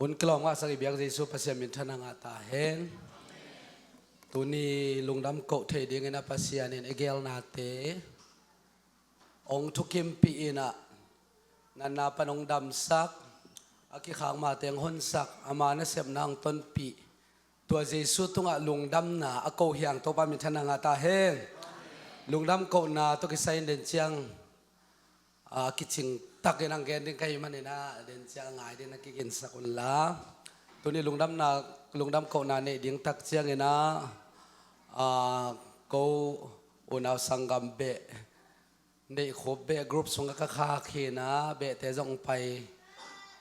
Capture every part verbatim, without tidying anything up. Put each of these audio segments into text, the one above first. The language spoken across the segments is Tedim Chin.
Hun kilawm ngahsak i biak Jesu Pasian min thang a ngah ta hen. Tuni lungdam koh theih dingin a Pasian in i geelnate hong thukimpih in ah, natna pan hong damsak, a kikhak mate hong honsak, ama nasepna hong tonpih, tua Jesu tungah lungdamna a ko hiang Topa min thang a ngah ta hen. Lungdam kohna tawh kisai in den ciang, a, kicing takin hong gen ding ka hih manin ah, den ciang a ngai dingin a kiginsak un la. Tuni lungdamna, lungdam kohna neih ding tak ciangin ah, a, ko unau sanggam beh, neih khup beh group sungah ka khak hi in ah, behte zong pai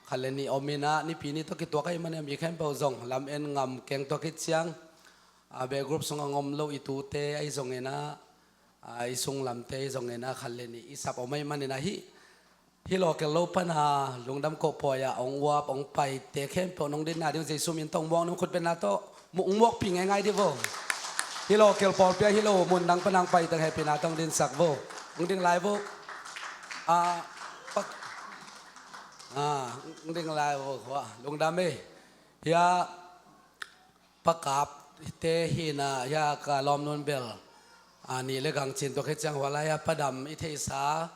khat le nih om in ah, Nipi ni tawh kituak ahih manin ah, mi khempeuh zong lam en ngam keng. Tua khit ciang, a, beh group sungah hong om lo i tute ahi zongin ah, a, i sunglamte ahi zongin ah, khat le nih i sap om ahih manin ah, hih, hih local lo pan a lungdam koh pawi ah hong uap hong paite khempeuh nong dinna ding Jesu min tawh hong muak ni, khut bengna tawh mu-, hong muakpih ngeingai dih vo. Hih local pawlpi ah hi lo, mun dang pan a hong paite hehpihna tawh hong dinsak vo. Hong ding lai vo. A, pak. A, hong ding lai vo. Lungdam ei. Hia Pa Kap te hi in ah, hia ka lawmnu in bel, a, nih le gang cin, tua khit ciang hua lai-ah Pa Dam i theihsa,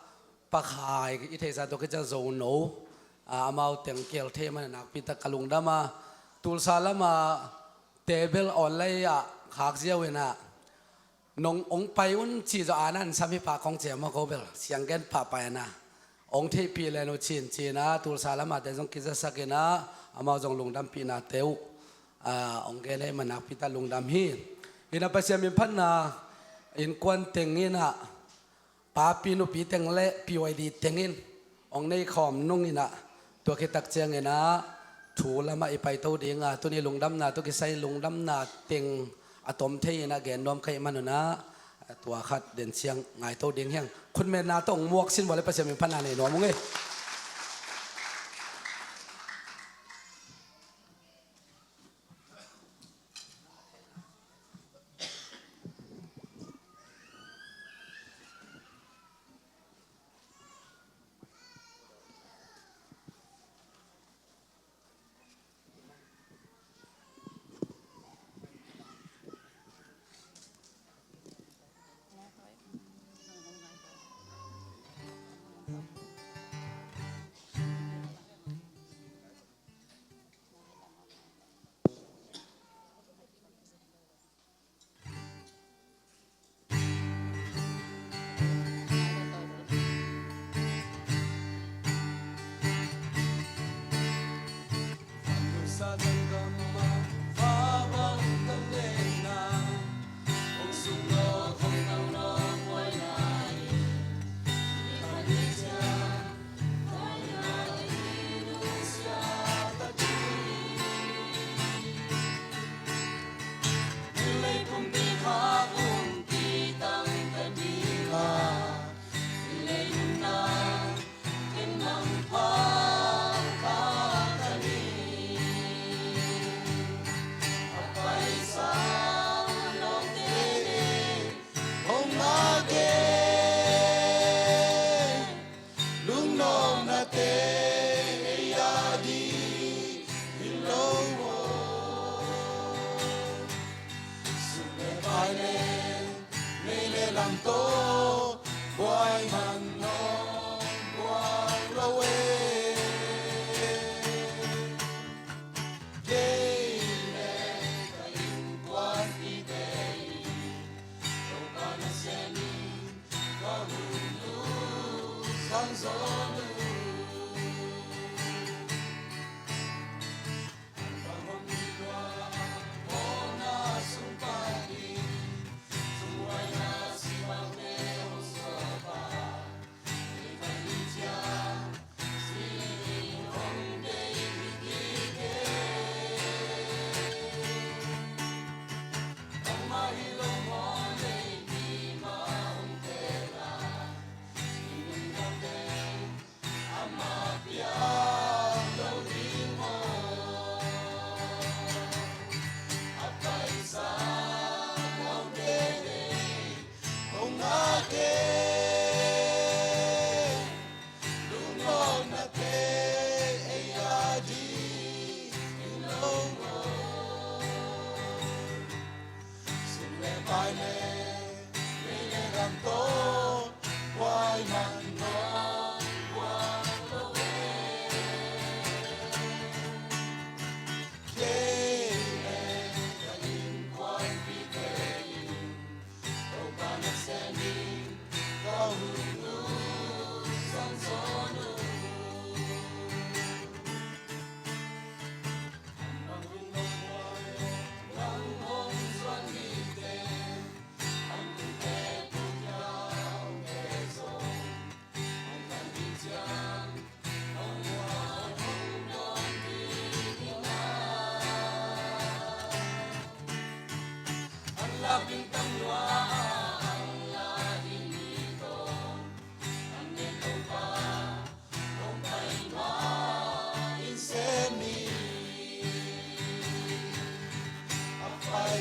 Pa Khai i theihsa, tua khit ciang Zono, a, amau teng kihel thei manin ah nakpi tak ka lungdam a, Tulsa lamah te bel online ah khak ziau in ah, nong hong pai un ci zaw a, nan sam hi pah kong ci a maw, ko bel siang gen pahpah in ah, hong theihpih len uh cin cin ah, Tulsa lamah te zong kizasak in ah, amau zong lungdampihnate uh, a, hong gen ahih manin nakpi tak lungdam hi. Hi in ah Pasian min phatna, innkuan teng in ah, papi nupi teng le P Y D teng in hong nei khawm nung in ah, tua khit tak ciangin ah thu lamah i paito ding a, tuni lungdamna tawh kisai lungdamna teng a tom thei in ah gen nuam ka hih man un ah, tua khat den ciang ngaito ding hi hang. Khutmenna tawh hong muak sin vua le Pasian min phatna nei nuam ung ei.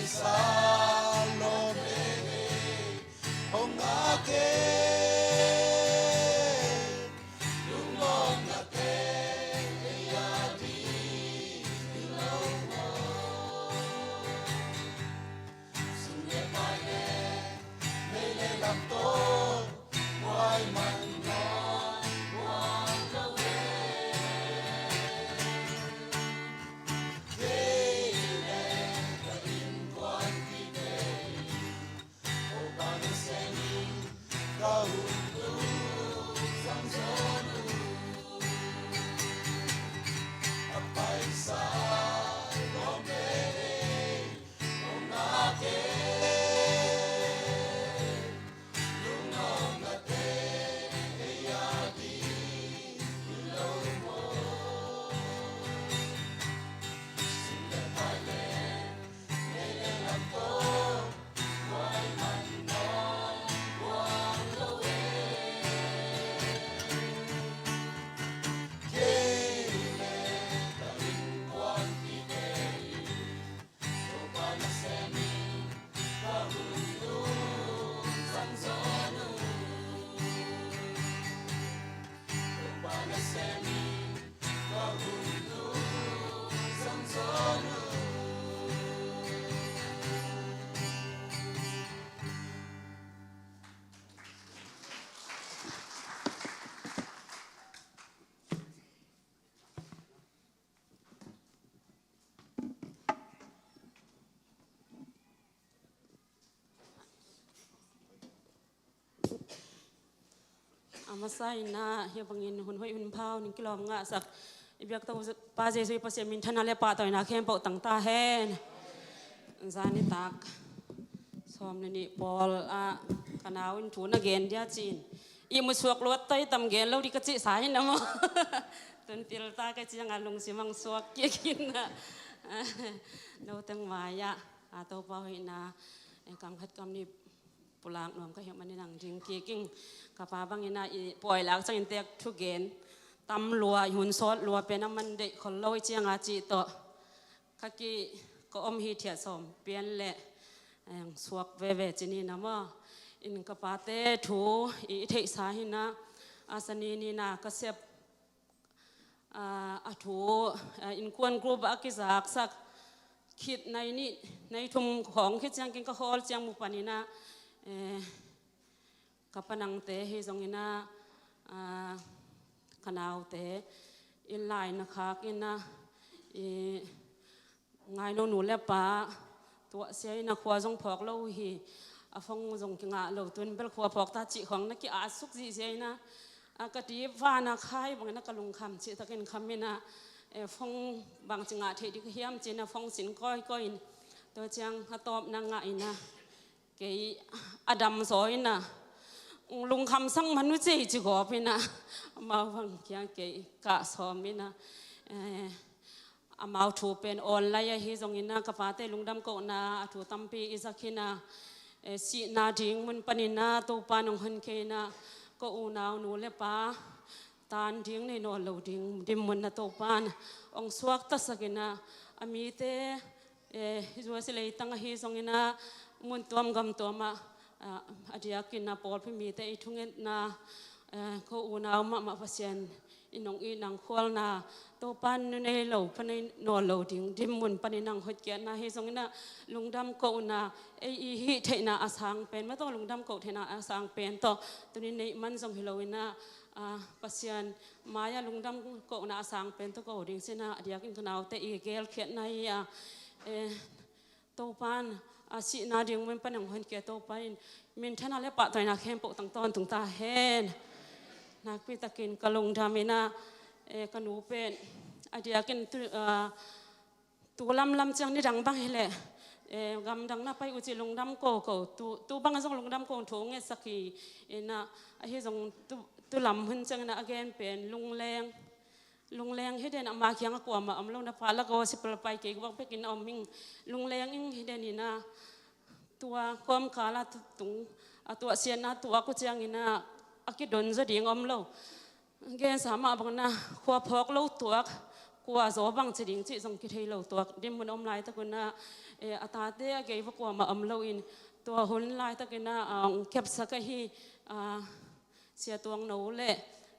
Salome hong ngak e, lunglawmna te ei a ding lo maw. Sum le pai le mei le lam tawh buai man nawn buang lo e. Kei le ka innkuanpihte in Topa nasem in ka hun lungzang zaw uh. A paisa lawmte ei hong ngak e, lunglawmna te ei a ding lo maw. Sum le pai le mei le lam tawh buai man nawn buang lo e. Kei le ka innkuanpihte in Topa nasem in ka hun lungzang zaw uh. Topa nasem in ka hun lungzang zaw uh. A masa in ah hih bangin hun hoih hun pha hong kilawm ngahsak i biak Topa Jesuh i Pasian minthanna le pahtawina khempeuh tang ta hen. Zanitak sawm le nih pawl ah ka nau in thu na gen dia ci-in ihmu suak luat tai tam gen lo ding ka cihsa hi na maw. Tun pilta ka ciangah lungsim hong suak kik in ah, no teng mai-ah a Topa hoihna, eh, kam khat kam nih pulak nuam ka hih manin hong ding kik ing. Ka pa bangin ah i pawi lak ciangin tek thugen tam lua, i hun sawt lua pen a man deih khol lo i cianga cih tawh ka ki, ka om hithiat sawm pian le, eh, suak veve ci ni na maw. In ka pate thu i, i theihsa hi na, a sani ni na ka sep, ah, a thu, ah, innkuan group a kizaksak khit nai nih nai thum khawng khit ciangin ka hawl ciang mu panin ah, eh, ka panangte hi zongin ah, ah, ka naute in lai na khak in ah, i ngai no nu le pa, tuahsia in a khua zong phawk lo uh hi. A phone zong kingah lo, tun bel khua phawk ta cih khawng na ki-at suk zihziah in ah, a ka ti vana khai bangin a ka lungkham cih takin kham in ah, eh, phone bangci ngah theih ding ka hiam ci-in a phone sin kawikawi in, tua ciang a tawpna ngah in ah, kei a dam zaw in ah, lungkham sang man uh cei ci gawp in ah, amau bang kiang kei kah sawm in ah, eh, amau thu pen online ahi zongin ah ka pate lungdam kohna a thu tampi i zak hi na, eh, sihna ding mun panin ah Topa in hong honkhia in ah, ka unau nu le pa tan ding nei nawn lo ding dinmun ah Topa in hong suaktasak in ah, a mite, eh, U S A leitang ahi zongin ah mun tuam gam tuam ah, ah, a diakin ah pawlpi mite i thungetna, eh, ka unau mahmah Pasian in hong it nang khualna, Topa in nu nei lo pa nei nawn lo ding dinmun panin hong hotkhiatna hi zongin ah lungdam kohna, ei i hih theihna a sang pen mah tawh, lungdam koh theihna a sang pen tawh tuni neih man zong hi lo in ah, ah, Pasian mai-ah lungdam kohna a sang pen tawh ko ding ci-in ah, a diakin ka naute i gelkhiatna hi a, eh, Topa in a sihna ding mun panin hong honkhia Topa in minthanna le pahtawina khempeuh tang tawntung ta hen. Nakpi takin ka lungdam in ah, eh, ka nu pen a diakin tu, ah, tu lamlam ciang nidang bang hi leh, eh, gamdang na pai uh ci lungdam ko ko, tu, tu bang zong lungdam ko thu ngetsak hi in ah, ahi zong tu, tu lam hun ciangin ah a gen pen lungleng Lungleng hi den, ama kiangah kuamah om lo, na pa lak aw, sipal pai kei bang bekin a om ing. Lungleng ing hi den in ah, tua kawmkal ah tung, a tuahsiatna tuak uh ciangin ah, a kidon zaw ding om lo. Gensa mah bang in ah, khua phawk lo tuak, kua zaw bang ci ding cih zong kithei lo tuak dinmun om laitak un ah, eh, a tate a gei va kuamah om loin tua hun laitakin ah, ah, hong kepsak ahi, ah, Sia Tuang No le,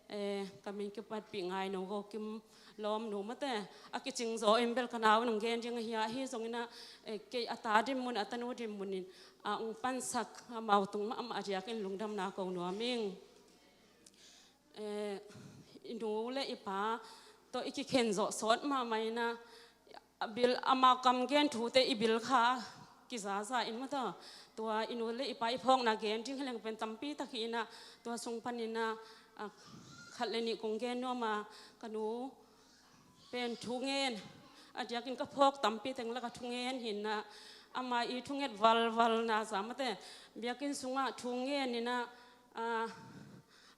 eh, ka min kipatpih Ngai No Go Kim Lawm Nu mate, a kicing zaw in bel ka nau nong gen ding ahi a, ahi zongin ah, eh, kei a ta dinmun, a tanu dinmun in, ah, hong pansak amau tung mahmah a diakin lungdamna ko nuam ing. Eh, i nu le i pa tawh i kikhen zawh sawt mahmah in ah, a bil, amau kam gen thute i bil kha kizaza in mataw. Tua i nu le i pa i phawkna gen ding hi leng pen tampi tak hi in ah, tua sung panin ah, ah, khat le nih kong gen nuam a, ka nu pen thungen a diakin ka phawk tampi teng lak a thungen hi in ah, ama i thunget valvalna za mate, biakinn sungah thungen in ah, ah,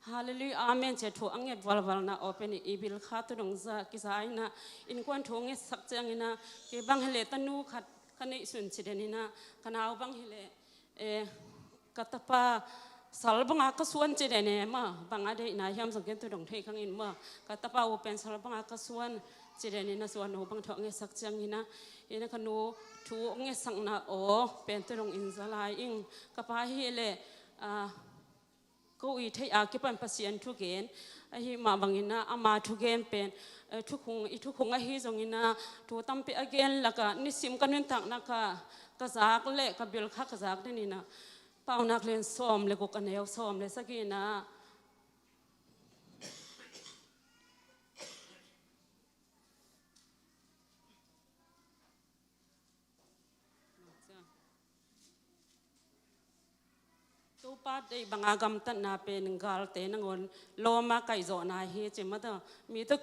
Hallelujah, Amen ci a thu a nget valvalna aw pen i bil kha tu dong za kiza in ah, innkuan thu ngetsak ciangin ah, kei bang hi leh tanu khat ka neih sun ci den in ah, ka nau bang hi leh, eh, ka tapa sal banga ka suan ci den e maw, bang a deihna hiam zong ken tu dong thei khang in maw, ka tapa uh pen sal banga ka suan ci den in ah, suan uh bang thu a ngetsak ciangin ah, in ah ka nu thu ngesakna aw pen tu dong in za lai ing. Ka pa hi leh, ah, ko i theih a kipan Pasian thugen ahi mah bangin ah, ama thugen pen, eh, thukhung, i thukhung ahi zongin ah, thu tampi a gen lakah nisim ka nuntakna ka, ka zak le ka bil kha ka zak den in ah, Paunak lian sawm le guk a neu sawm le sagih in ah, Topa deih banga gamtatna pen galte nangawn lawma kaihzawhna hi ci mataw. Mi tawh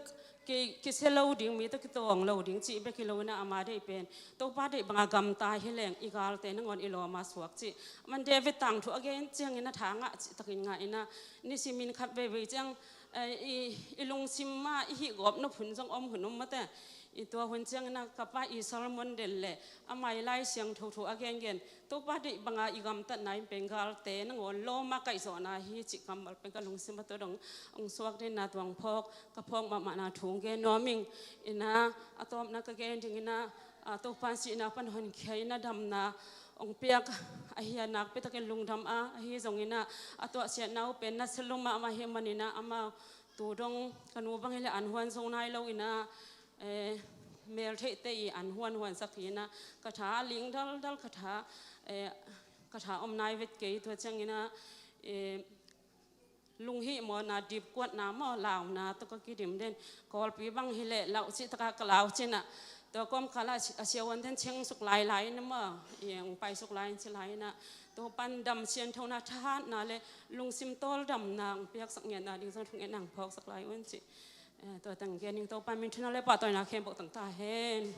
ki, kisia lo ding, mi tawh kitawng lo ding cih bek hi lo in ah, ama deih pen Topa deih banga gamta hi leng i galte nangawn i lawma suak cih. Aman David tangthu a gen ciangin ah tha ngah cih takin ngah in ah, nisimin khat veivei ciang, eh, i, i lungsim ah i hih gawp nop hun zong om hun om mate. I tua hun ciangin ah ka pa i sermon den le ama i Lai Siangtho thu a gengen, Topa deih banga i gamtatna in pen galte nangawn lawma kaihzawhna hi cih kammal pen ka lungsim ah tua dong hong suak den in ah, tua hong phawk, ka phawk mahmahna thu hong gen nuam ing. In ah a tawpna ka gen ding in ah, ah, Topa in sihna pan honkhia in ah damna hong piak ahi a, nakpi takin lungdam a, ahi zongin ah a tuahsiatna uh pen nasia lua mahmah hi manin ah, amau tu dong ka nu bang hi leh an huan zo nai lo in ah, eh, meltheihte i an huanhuansak hi in ah, ka tha a ling daldal, ka tha, eh, ka tha om nai vet kei. Tua ciangin ah, eh, lunghihmawhna, dipkuatna maw, launa tawh ka kidim den. Kawlpi bang hi leh lau cih takah ka lau cin ah, tua kawmkal ah a siavuan ten cheng suk lailai in ah maw, i hong pai suk lai in ci lai in ah, Topan dam sianthona, thahatna le lungsim tawldamna hong piaksak ngiatna ding zong thungetna hong phawksak lai un cih. Eh, tua teng gen ing. Topa min thupha le pahtawina khempeuh tang ta hen.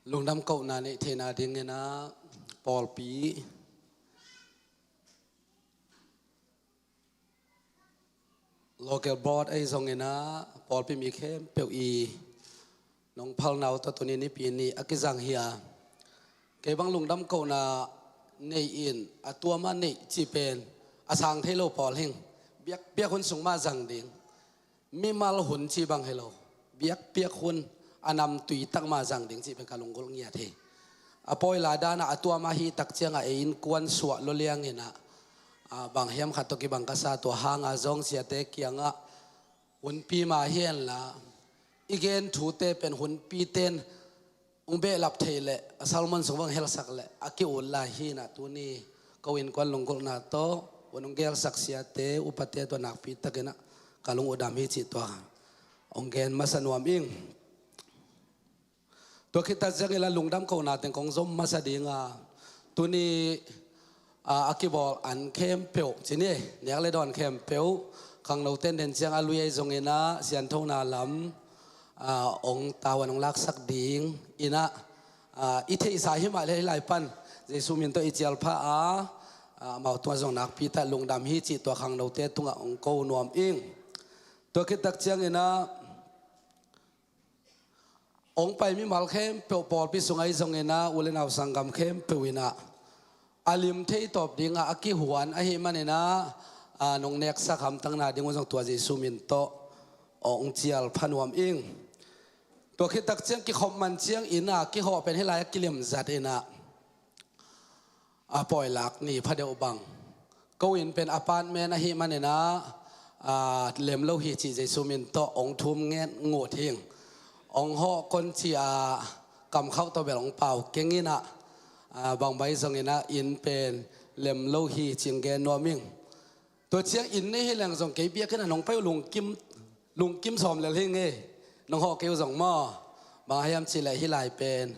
Lungdam kohna neih theihna dingin ah pawlpi, local board ahi zongin ah pawlpi mi khempeuh i nong phalna uh tawh tuni Nipi ni a kizang hi a, kei bang lungdam kohna neih in, a tuam a neih cih pen a sang thei lo pawl hing. Biakpiak hun sung mah zang ding. Mimal hun cih bang hi lo, biakpiak hun a namtui tak mah zang ding cih pen ka lunggulh ngiat hi. A pawi lai dan ah a tuam ahih tak ciangah ei innkuan suah lua liangin ah, ah, bang hiam khat tawh kibang ka sa, tua hang a zong siate kiangah hunpi mah hi henla, i gen thute pen hunpite'n hong behlap thei leh a sermon sung bang helsak leh a ki-ut lai hi in ah, tuni ko innkuan lunggulhna tawh hun hong gelsak siate, upate tua nakpi takin ah ka lung uh dam hi cih tua hong gen masa nuam ing. Tua khit tak ciangin ah lungdam kohna teng kong zom masa ding a, tuni, a, a kibawl an khempeuh, ci ni, nek le dawn khempeuh, khangno ten den ciang a lui ahi zongin ah sianthona lam, a, hong tavuan hong laksak ding in ah, a, i theihsa hi mah leh hih lai pan Jesu min tawh i cialpha a, ah, amau tungah zong nakpi tak lungdam hi cih tua khangnote tungah hong ko nuam ing. Tua khit tak ciangin ah hong pai mimal khempeuh, pawlpi sung ahi zongin ah, u le nau sanggam khempeuh in ah a lim thei tawp dingah a kihuan ahih manin ah, ah, nong neksak hamtang nading un zong tua Jesu min tawh hong cial pha nuam ing. Tua khit tak ciang kikhop man ciangin ah kihawh pen hih lai-ah kilemzat in ah, a pawi lak ni phadeuh bang. Ko inn pen apartment ahih manin ah, ah, lem lo hi cih Jesu min tawh hong thum nget ngut hing. Hong hawh kon ci a kam khauh tawh bel hong pau keng in ah, ah, bangbang zongin ah inn pen lem lo hi cih gen nuam ing. Tua ciang inn nei hi leng zong kei biakinn ah nong pai uh lungkim, lungkim sawm lel hi ngei. Nong hawh kei uh zong maw. Bang hiam cih leh hih lai pen,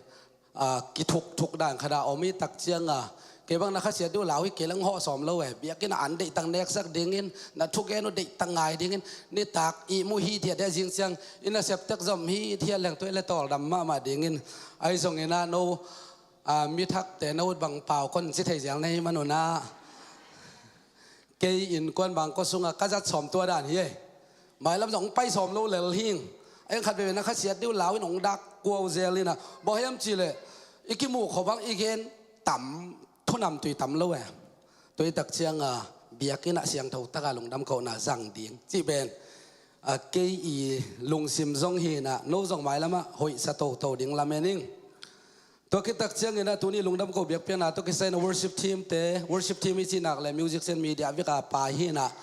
ah, kithuk thuk dan khat ah om hi tak ciang a, kei bang na khasiat deuh lau hi kei leng hawh sawm lo e. Biakinn ah an deih tak neksak dingin, na thugen uh deih tak ngai dingin, nitak ihmu hithiat deh zing ciang, inn a sep tek zom hithiat leng tua hi leh tawldam mahmah dingin. Ahi zongin ah no, ah, mi thakte no bang pau kon ci thei zial na hih man un ah, kei innkuan bang kua sungah ka zat sawm tua dan hi e. Mailam zong hong pai sawm lo lel hing. Eng khat veve na khasiat deuh lau in hong dak kuau zel in ah. Bang hiam cih leh i kimuh khawh bang i gen tam, thu nam tui tam lo e. Tua hi tak ciang a biakinn ah siangtho tak a lungdam kohna zang ding cih pen, ah, kei i lungsim zong hi in ah, no zong mailam ah hoihsa toto ding lamen ing. Tua khit tak ciangin ah tuni lungdam ko biakpiakna tawh kisai in ah worship team te, worship team i cih nak leh musician media vek a pai hi in ah,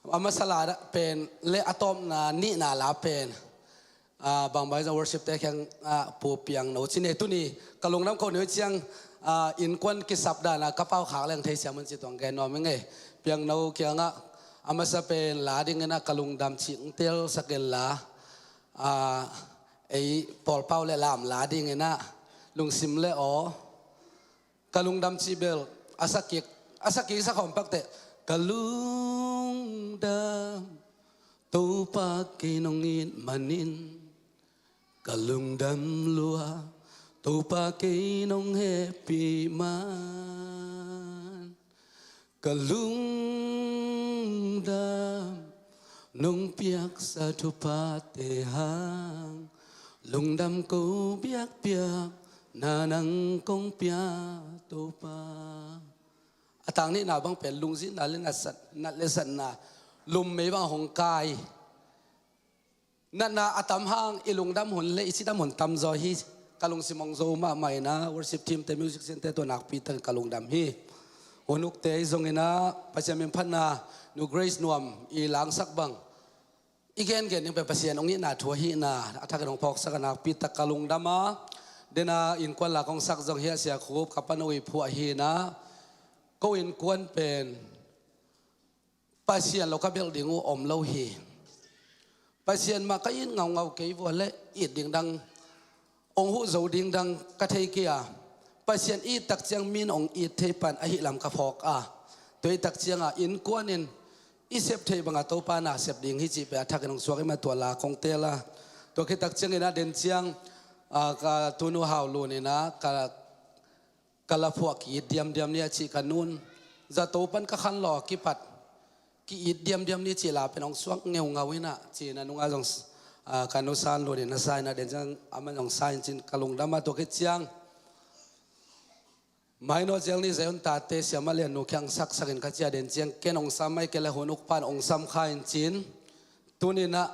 a masa la pen le a tawpna nihna la pen, ah, bangbang zong worship te kiang ah Pu Piang No ci ni. Tuni ka lungdam ko ni uh ciang, ah, innkuan kisap dan ah ka pau khak leng thei siam un ci tuang gen nuam ing e. Piang No kiangah a masa pen la dingin ah ka lungdam cih hong telsak inla, ah, ei pawlpau le lam la dingin ah lungsim le aw, ka lungdam cih bel a sakik, a sakik sa khawm pak teh. Ka lungdam Topa kei nong it manin, ka lungdam lua Topa kei nong hehpih man. Ka lungdam nong piaksa thuphate hang, lungdam ko biakpiakna nang kong pia Topa. A tang nihna bang pen lungzinna le natsat, nat le satna lummei bang hong kai. Natna a tam hang i lungdam hun le i cidam hun tamzaw hi. Ka lungsim hong zo mahmah in ah worship team te, musician te tawh nakpi takin ka lungdam hi. Hun ukte ahi zongin ah Pasian min phatna, Nu Grace Nuam i langsak bang i gengen ding pen Pasian hong itna thu ahi in ah, a thakin hong phawksak a nakpi tak ka lungdam a. Den a innkuan la kong sak zong hi a, Sia Khup ka pa no i phuah hi in ah, ko innkuan pen Pasian lo ka belh ding uh om lo hi. Pasian mah ka it ngaungau kei vua le it ding dang, hong huh zo ding dang ka thei kei a. Pasian it tak ciang min hong it thei pan ahi lam ka phawk a. Tua hi tak ciang a innkuan in i sep thei bang a Topa na sep ding hi cih pen a thakin hong suak i mah tua la kong teel a. Tua khit tak ciangin ah den ciang, ah, ka tunu Hau Lun in ah ka ka la phuah ki-it diamdiam ni a cih ka nun. Zato pan ka khanlawh a kipat ki-it diamdiam ni cih la pen hong suak ngeungau in ah ci-in a nungah zong, ah, ka nu San Lun in a sa in ah den ciang amah zong sa in cin ka lungdam a. Tua khit ciang Mainawt zel ni Zion tate Sia Ma Lian nu kiang saksak in ka ci a, den ciang ken hong sam mai kei le hun uk pan hong sam kha in cin. Tuni in ah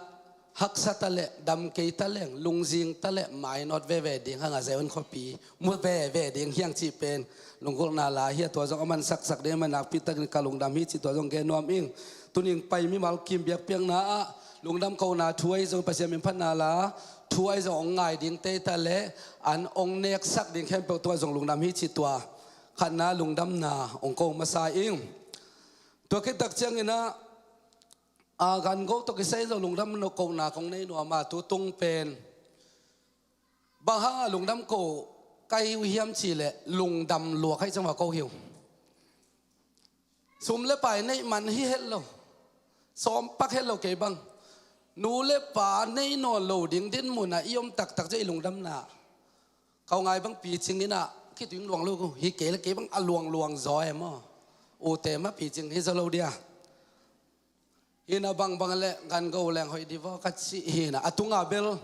haksa ta leh, dam kei ta leng, lungzing ta leh, mainawt veve ding hang a Zion khuapi mu veve ding hi hang cih pen lunggulhna la hi a, tua zong a man saksak ding a man nakpi takin ka lungdam hi cih tua zong gen nuam ing. Tuni in pai mimal kim biakpiakna ah lungdam kohna thu ahi zong, Pasian min phatna la thu ahi zong hong ngai ding te ta leh an hong neksak ding khempeuh tungah zong lungdam hi cih tua khatna lungdamna hong ko masa ing. Tua khit tak ciangin ah, a, gan go tawh kisai zo lungdam no kohna kong nei nuam a, tu tung pen bang hang a lungdam ko ka hi uh hiam cih leh lungdam lua ka hih ciang va ko hi uh. Sum le pai neih man hi het lo, sawm pak het lo kei bang. Nu le pa nei nawn lo ding dinmun ah i om taktak ciang i lungdamna ka ngai bang picing in ah khitui luang lo hi kei le kei bang a luangluang zaw e maw. Ute ma picing hi zo lo dia. Hina bangbang le gan go leng hoih divo ka ci hina. A tunga bel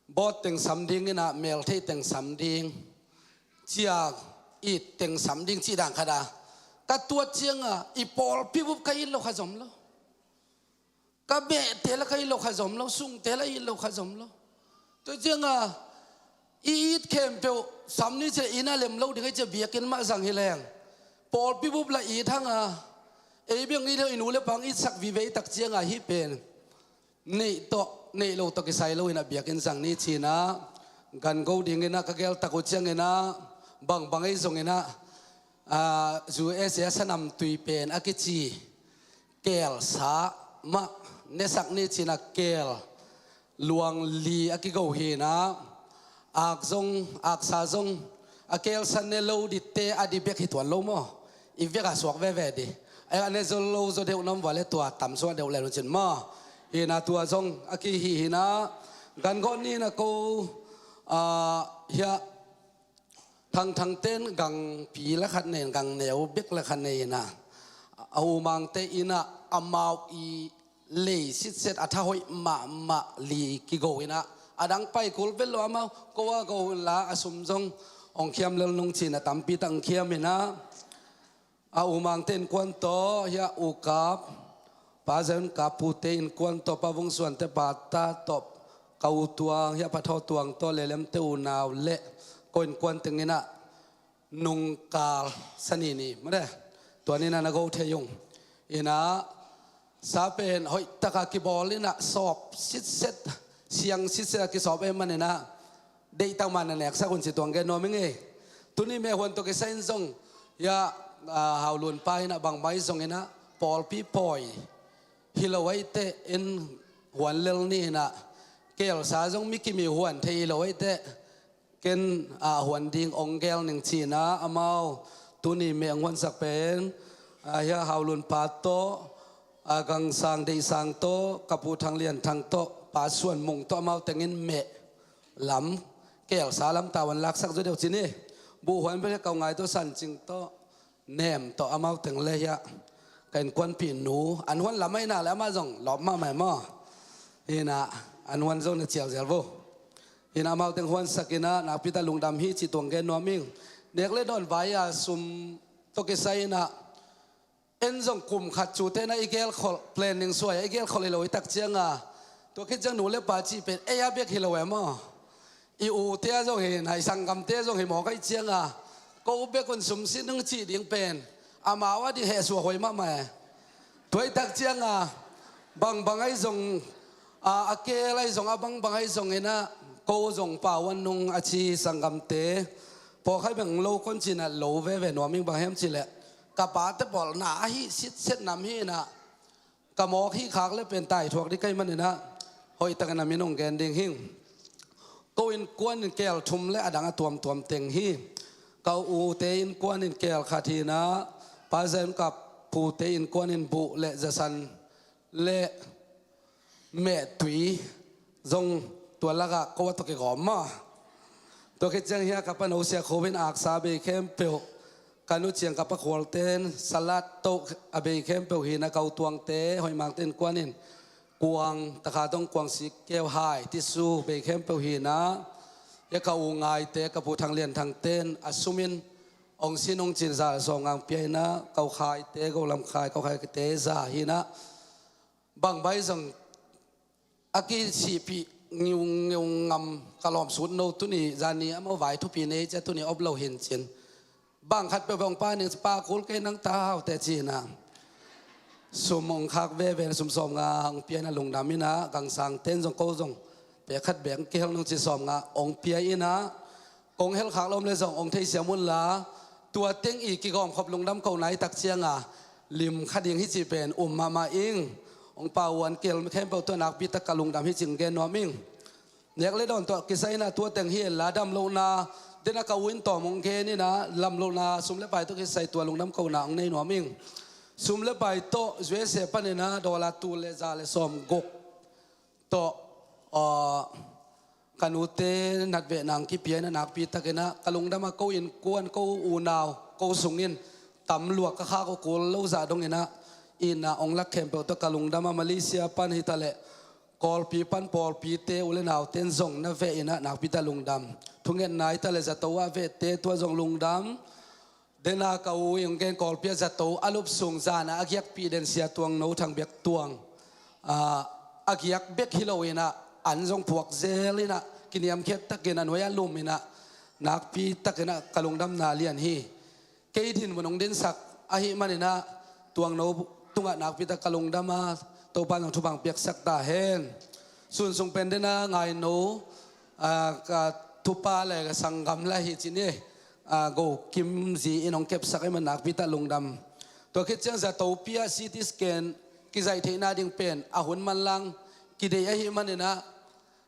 bawt teng sam ding ina, mel thei teng sam ding, cia it teng sam ding ci dang khat a ka tuat cianga i pawlpi bup ka it lo kha zom lo. Ka behte la ka it lo kha zom lo, sungte la it lo kha zom lo. Tua cianga i it khempeuh sam ni cia ina lem lo ding a cia biakinn mah zang hi leng. Pawlpi bup la it hanga ei biang it lo i nu le pang itsak vivei tak cianga hi pen. Neih tawh neih lo tawh kisai lo ina biakinn zang ni cina gan go ding ina ka gel tak uh ciang ina bangbang ei zong ina, ah, U S A sanam tui pen a kici kelsa mah nesak ni cina kel luang li a kigo hina. Ak zong, aksa zong a kelsa ne lo dite a di bek hi tuan lo maw? I vek a suak veve di. Ai a ne zo lo zo deuh nam vale tua tam suak deuh le lo cin maw? Hina tua zong a kihi hina gan go ni na ko, ah, hia Thangthang ten gangpi la khat nei, gang neu bek la khat nei ina, a umangte ina amau i lei sitset a tha hoih mahmah li kigo ina, a dang pai kul vel lo amau ko a go la a sum zong ong khiam lel nung cina tampi tak ong khiam ina. A umangte innkuan tawh hia ukap, pa Zeu kap pute innkuan tawh, pa Vung Suante pata tawh, ka u tuang hia pa Thaw Tuang tawh, lelemte unau le ko innkuan teng ina nungkal sanini made. Tua nina na go thei ung ina sa pen hoih taka kibawl ina sawp sitset, siang sitset a kisawp ei man ina deihtak man na neksak un ci tuang gen nuam ing ei. Tuni mehuan tawh kisai in zong hia, ah, Haulun pa ina bangbang ei zong ina pawlpi pawi hi lo ei te in huan lel ni ina kelsa zong mi kimi huan thei hi lo ei te ken, ah, huan ding ong gel ning cina amau tuni meh ong huansak pen, ah, hia Haulun pa tawh, ah, Gangsang Deihsang tawh, ka pu Thang Lian Thang tawh, pa Suan Mung tawh amau tengin meh lam kelsa lam tau an laksak zo deuh cini. Buh huan bel hia kau ngai tawh San Cing tawh nem tawh amau teng le hia ka innkuanpih nu an huan lam aina le amah zong lawp mahmah maw? Hina an huan zong na cial zel vo. Hina amau teng huansak ina nakpi ta lungdam hi ci tuang gen nuam ing. Nek le dawn vai a sum tawh kisai ina en zong kum khat cute na i gelkholh planning suai a i gelkholh hi lo i tak cianga tua khit ciang nu le pa cih pen ei a bek hi lo e maw? I ute a zong hi na i sanggamte a zong hi mawk aih cianga ko bek un sum sin nung cih ding pen amau a ding heh suah huai mahmah e. Tua i tak cianga bangbang aih zong a, a kel aih zong a bangbang aih zong ina ko zong pau an nung a ci sanggamte pawlkhat beng lo kon cina lo veve nuam ing bang hiam cileh ka pate pawl na ahi sitset nam hi ina ka mawk hi khak le pen tai thuak di kai man ina hoih takin a min ong gen ding hing. Ko innkuan in kel thum le a dang a tuamtuam teng hi. Ka ute innkuan in kel khat hi ina pa Zeu kap pute innkuan in buh le zasan le mehtui zong tua lakah ko a tawh kigawm maw? Tua khit ciang hia ka pa no sia khovin aksa bei khempeuh ka nu ciang ka pa khualten salat toh a bei khempeuh hi ina ka u tuangte hoih mangte innkuan in kuang takha dong kuang sik keu hai tisu bei khempeuh hi ina hia ka u ngaite ka pu Thang Lian Thang ten a sumin ong sin ong cin za le sawm ngang pia ina ka u khaite ko lam khai ka u khaite za hi ina bangbang aih zong a kisihpih ngiungeu ngam ka lawm sut no tuni zani amau vai thupi nei cia tuni op lo hin cin. Bang khat peuh bang pa ning pa kul kei nang ta hau te cina. Sum ong khak veve na sum sawm nga ong pia ina lungdam ina Gangsang ten zong ko zong pek khat bek kihel nung ci sawm nga ong pia ina kong hel khak lom le zong ong thei siam un la tua teng i kigawm khop lungdam ko nai tak cianga lim kha ding hi ci pen um mahmah ing. Ong pau an kihel khempeuh tua nakpi tak ka lungdam hi cing gen nuam ing. Nek le dawn tua kisai ina tua teng hi en la damlohna dena ka u in tawm ong gen ina lamlohna sum le pai tawh kisai tua lungdam ko na ong nei nuam ing. Sum le pai tawh U S A pan ina dollar tul le za le sawm guk tawh, ah, ka nute natveh nang kipia ina nakpi tak ina ka lungdam a ko innkuan ko unau ko sungin Tam luak ka khak uh kul lo zah dong inah, itna hong lak khempeuh tawh ka lungdam a, Malaysia pan hi ta leh, Kawlpi pan pawlpite u le naute in zong na veh inah nakpi tak lungdam. Thungetna hi ta leh zato ah vehte tua zong lungdam. Dena ka u in hong gen Kawlpi ah zato a lup sung zan a a giakpih den Sia Tuang No Thang Biak Tuang, ah, a giak bek hi lo inah an zong puak zel inah kiniamkhiat takin a nuai ah lum inah nakpi tak inah ka lungdamna lian hi. Kei dinmun hong dinsak ahih man inah Tuang No tungah nakpi tak ka lungdam a, Topa in hong thupha hong piaksak ta hen. Sun sung pen dena ngai no, ah, ka thupha le ka sanggam la hi ci ni, ah, Go Kim Zi in hong kepsak ahih man nakpi tak lungdam. Tua khit ciang zatopi ah C T scan kizaih theihna ding pen a hun manlang kideih ahih man inah,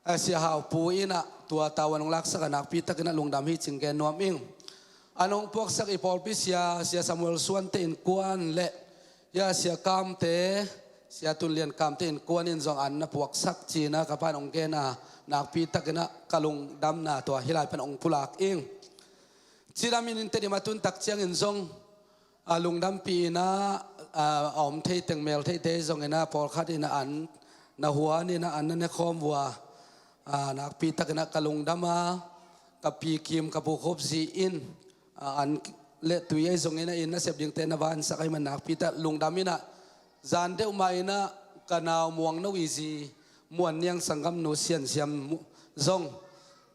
a, Sia Hau Pu inah tua tavuan hong laksak a nakpi tak inah lungdam hi cih gen nuam ing. An hong puaksak i pawlpi sia, Sia Samuel Suante innkuan le, ya, Sia Kamte, Sia Tun Lian Kamte innkuan in zong an na puaksak ci inah ka pa in hong gen a, nakpi tak inah ka lungdamna tua hih lai pan hong pulak ing. Cidam in Tedim a tun tak ciangin zong, a, lungdampih inah, a, a om thei teng mel theite zong inah pawlkhat inah an na huan inah an na nekhawm uh a, a, nakpi tak inah ka lungdam a, ka pi Kim, ka pu Khup Zi in, a, an le tui ahi zong inah inn nasep dingte na vansak ahih man nakpi tak lungdam inah, zan deuh mah inah ka nau Muang No i zi Muan Niang sanggamnu Sian Siam zong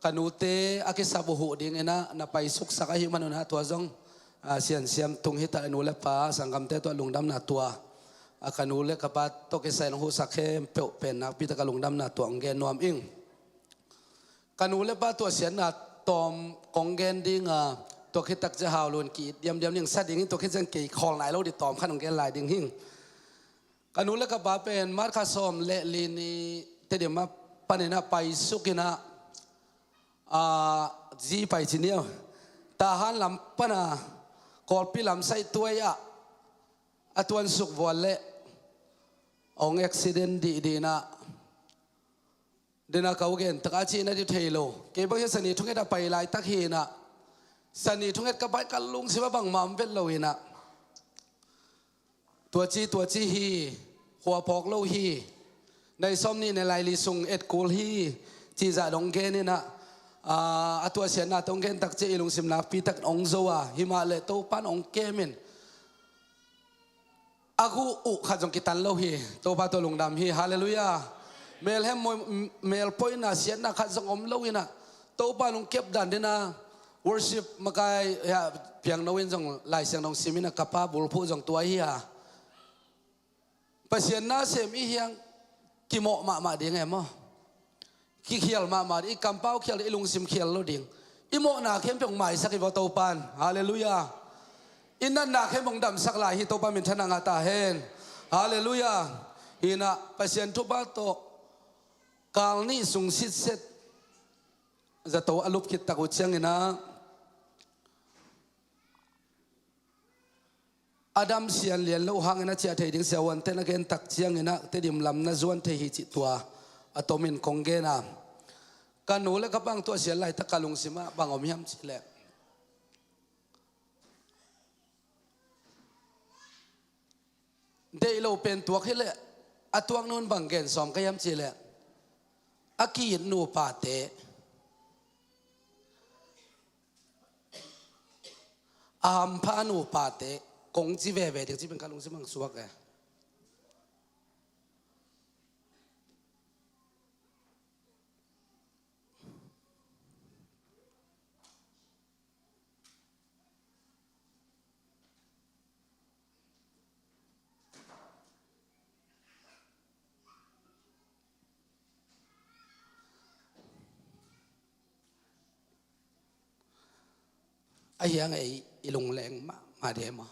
ka nute a kisap uh huh ding inah na paisuksak ahih man un ah tua zong, a, Sian Siam tung hi ta, nu le pa sanggamte tawh lungdamna tua, a, ka nu le ka pa tawh kisai in hong huhsak khempeuh pen nakpi tak a lungdamna tua hong gen nuam ing. Ka nu le pa tua siatna tawm kong gen ding a, tua khit tak ciang Hau Lun ki-it diamdiam ding, sa ding in tua khit ciang kei khawl nai lo ding tawm khat hong gen lai ding hing. Ka nu le ka pa pen March kha sawm le li ni Tedim a pan inah paisuk inah, a, zi pai ci ni aw, Tahan lam pan a Kawlpi lam saihtuai ah a tuansuk vual leh hong accident dihdih inah, dena ka u gen tak a cih na dih thei lo. Kei bang hi a Sani thunget a pai laitak hi inah, Sani thunget ka pai ka lungsim ah bangmah om vet lo inah, tua ci tua ci hi, khua phawk lo hi, nai sawm nih nai lai li sung et kul hi, cih zah dong gen inah, a, a tua siatna tawh hong gen tak ciang i lungsim nakpi tak hong zo a, hi mah leh Topa in hong kem in, a guh uh khat zong kitan lo hi. Topa tawh lungdam hi. Halleluiah. Melhem, melpoina, siatna khat zong om lo inah, Topa in hong kep dan dena worship makai, ya, piangno in zong Lai Siangtho hong sim inah ka pa bulphuh zong tua hi a. Pasian nasem i hi hang kimawh mahmah ding e maw? Kikhial mahmah ding, i kampau khial ding, i lungsim khial lo ding. I mawhna khempeuh hong maisak hi vaw Topa in. Halleluiah. I natna khempeuh hong damsak lai hi, Topa minthanna ngah ta hen. Halleluiah. Hi inah Pasian thupha tawh kal nih sung sitset zato a lup khit tak uh ciang inah, a dam sian lian lo hangin a ciah thei ding siavuante na gen tak ciang inah Tedim lam na zuan thei hi cih tua a tomin kong gen a. Ka nu le ka pa hong tuah siat laitak ka lungsim ah bang om hiam cih leh, deih lo pen tuak hi leh, a tuaknu in bang gen sawm ka hiam cih leh, a ki-it nupate, a hampha nupate kong ci veve ding ci pen ka lungsim hong suak e. A hiang ei i lungleng mahmah ding maw?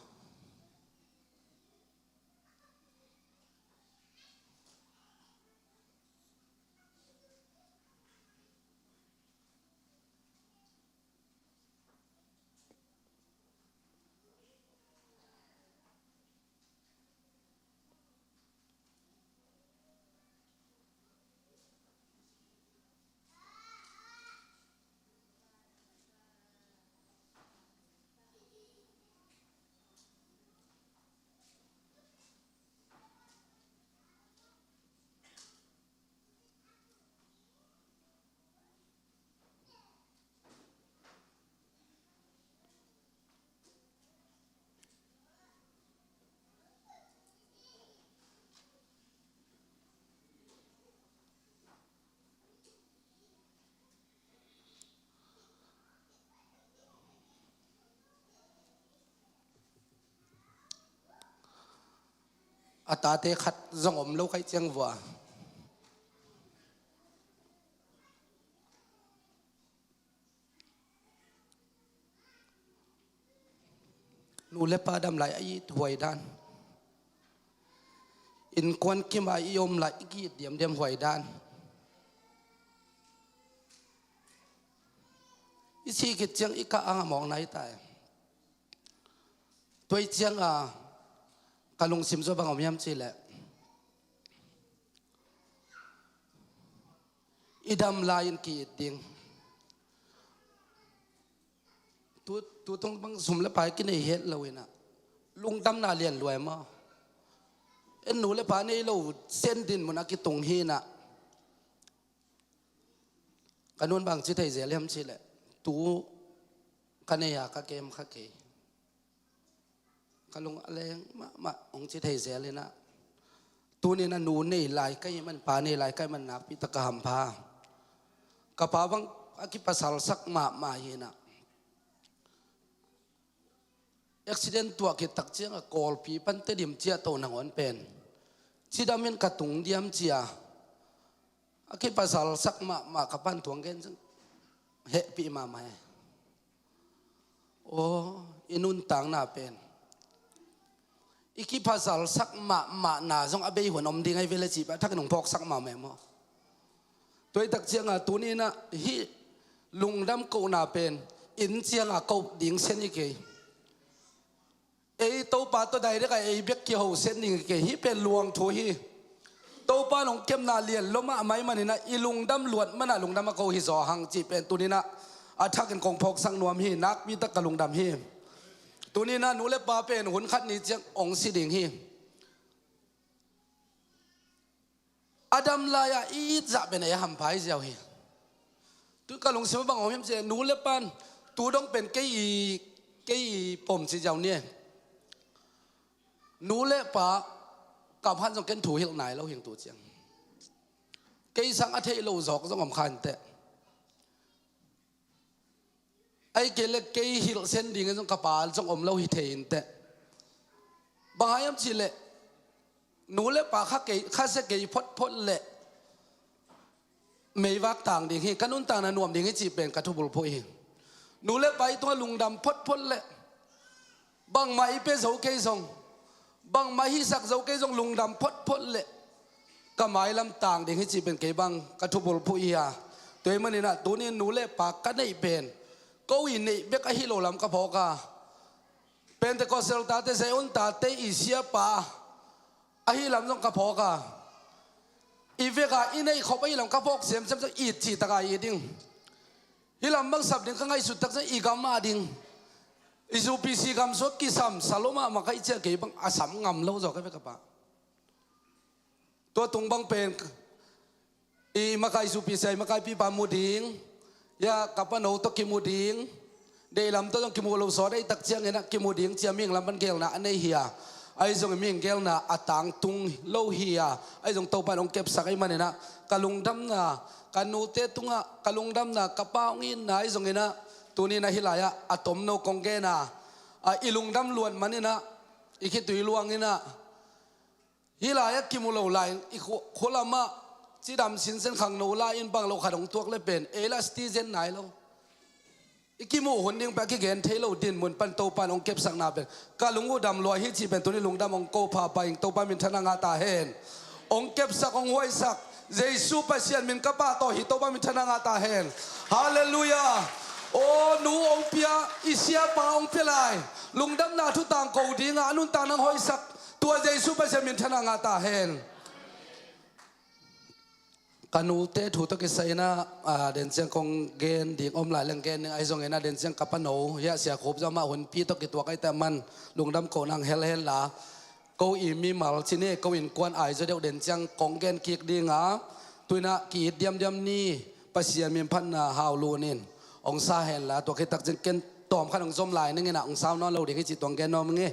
a tate khat zong om lo ka hih ciang vua, nu le pa dam lai a i it huai dan, innkuan kim a i om lai i ki it diamdiam huai dan, i sih khit ciang i kah ang a mawkna hi ta e. Tua ciang a ka lungsim zaw bang om hiam cih leh, i dam lai-in ki it ding. Tu, tu tung bang sum le pai kinei het lo in ah, lungdamna lian lua e maw? En, nu le pa nei lo sen din mun a kitung hi in ah, ka nu'n bang ci thei zel hiam cih leh, tu ka nei a ka kem kha kei, ka lung a leng mahmah hong ci thei zel in ah, tuni in ah nu nei lai ka hih man, pa nei lai ka hih man nakpi tak ka hampha. Ka pa bang a kipasalsak mahmah hi in ah, accident tuah khit tak ciang a Kawlpi pan Tedim ciah to nangawn pen, cidam in ka tung diam ci a, a kipasalsak mahmah ka pa'n thu hong gen ciang hehpih mahmah e. Aw, i nuntakna pen i kipasalsak mahmahna zong a bei hun om ding ahi ve le cih pen a thakin hong phawksak mahmah e maw? Tua hi tak ciang a tuni in ah hih lungdam kohna pen inn ciang a koh ding sen hi kei. Ei Topa tawh direct a ei bek kiho sen ding hi kei. Hih pen luang thu hi. Topa in hong kepna lian lua mahmah ahih man in ah, i lungdam luat man ah lungdam a ko hi zaw hang cih pen tuni in ah a thakin kong phawksak nuam hi. Nakpi tak ka lungdam hi. Tuni in ah nu le pa pen hun khat ni ciang hong si ding hi. A dam lai-a i it zah pen ei a hampha hi ziau hi. Tu ka lungsim ah bang om hiam cih leh, nu le pa'n tu dong pen kei i, kei i pom ci ziau ni e. Nu le pa kam han zong ken thu hilh nai lo hing tu ciang. Kei sang a theih lo zawk zong om kha inteh. Ahih kei leh kei hilh sen ding zong ka pa zong om lo hi thei inteh. Bang hang hiam cih leh, nu le pa kha kei, kha sia kei photphot leh meivak tang ding hi, ka nuntakna nuam ding hi cih pen ka thubulphuh hi. Nu le pa i tungah lungdam photphot leh, bangmah i pia zo kei zong, bangmah hisak zo kei zong, lungdam photphot leh ka mailam tang ding hi cih pen kei bang ka thubulphuh hi a. Tua ahih man in ah tuni in nu le pa ka neih pen ko i neih bek ahi lo lam ka phawk a. Pentecostal tate, Zion tate i siapa ahi lam zong ka phawk a. I vek a i neih khop ahi lam ka phawk semsem zong, it cih tak a it ding. Hih lam bang sap ding ka ngaihsut tak ciang i gam a ding, i U P C gam sung kisam sa lo mahmah ka hih ciang kei bang a sam ngam lo zaw ka ve ka pa. Tua tung bang pen i makai U P C, i makai pipa mu ding, ya ka pano tawh kimu ding, deihlam tawh zong kimu lo sawt ahih tak ciangin ah kimu ding ci a mihing lam pan geelna a nei hi a. Ahi zongin mihing geelna a tangtung lo hi a, ahi zong Topa in hong kepsak ahih man in ah ka lungdamna, ka nute tungah ka lungdamna, ka pa hong itna ahi zongin ah, tuni in ah hih lai-ah a tomno kong gen a, a i lungdam luat man in ah, i khitui luang in ah, hih lai-ah kimu lo lai-in i khua, khua lamah cidam sinsen khangno lai-in bang lo khat hong tuak le pen ei lah citizen nai lo. I kimuh hun ding pen a kigen thei lo dinmun pan Topa in hong kepsakna pen ka lung uh dam lua hi cih pen tuni lungdam hong ko pha pah ing. Topa minthanna ngah ta hen. Hong kepsak, hong huaisak Jesu Pasian min ka pahtawi hi. Topa minthanna ngah ta hen. Halleluiah. Aw, nu hong pia, i siapa hong pia lai, lungdamna thu tangko ding a, a nuntakna hong hoihsak tua Jesu Pasian minthanna ngah ta hen. Ka nute thu tawh kisai in ah, ah, den ciang kong gen ding om lai leng gen ding ahi zongin ah, den ciang ka pano hiah Sia Khup zong amah hunpi tawh kituak ahih teh aman lungdam kohna hong hel hen la, ko i mimal ci ni, ko innkuan Aizawl deuh den ciang kong gen kik ding a, tu in ah ki-it diamdiam ni, Pasian min phatna hau lun in hong sa hen la, tua khit tak ciang ken tawm khat hong zom lai ning in ah, hong sau nawn lo ding hi cih tua hong gen nuam ing e.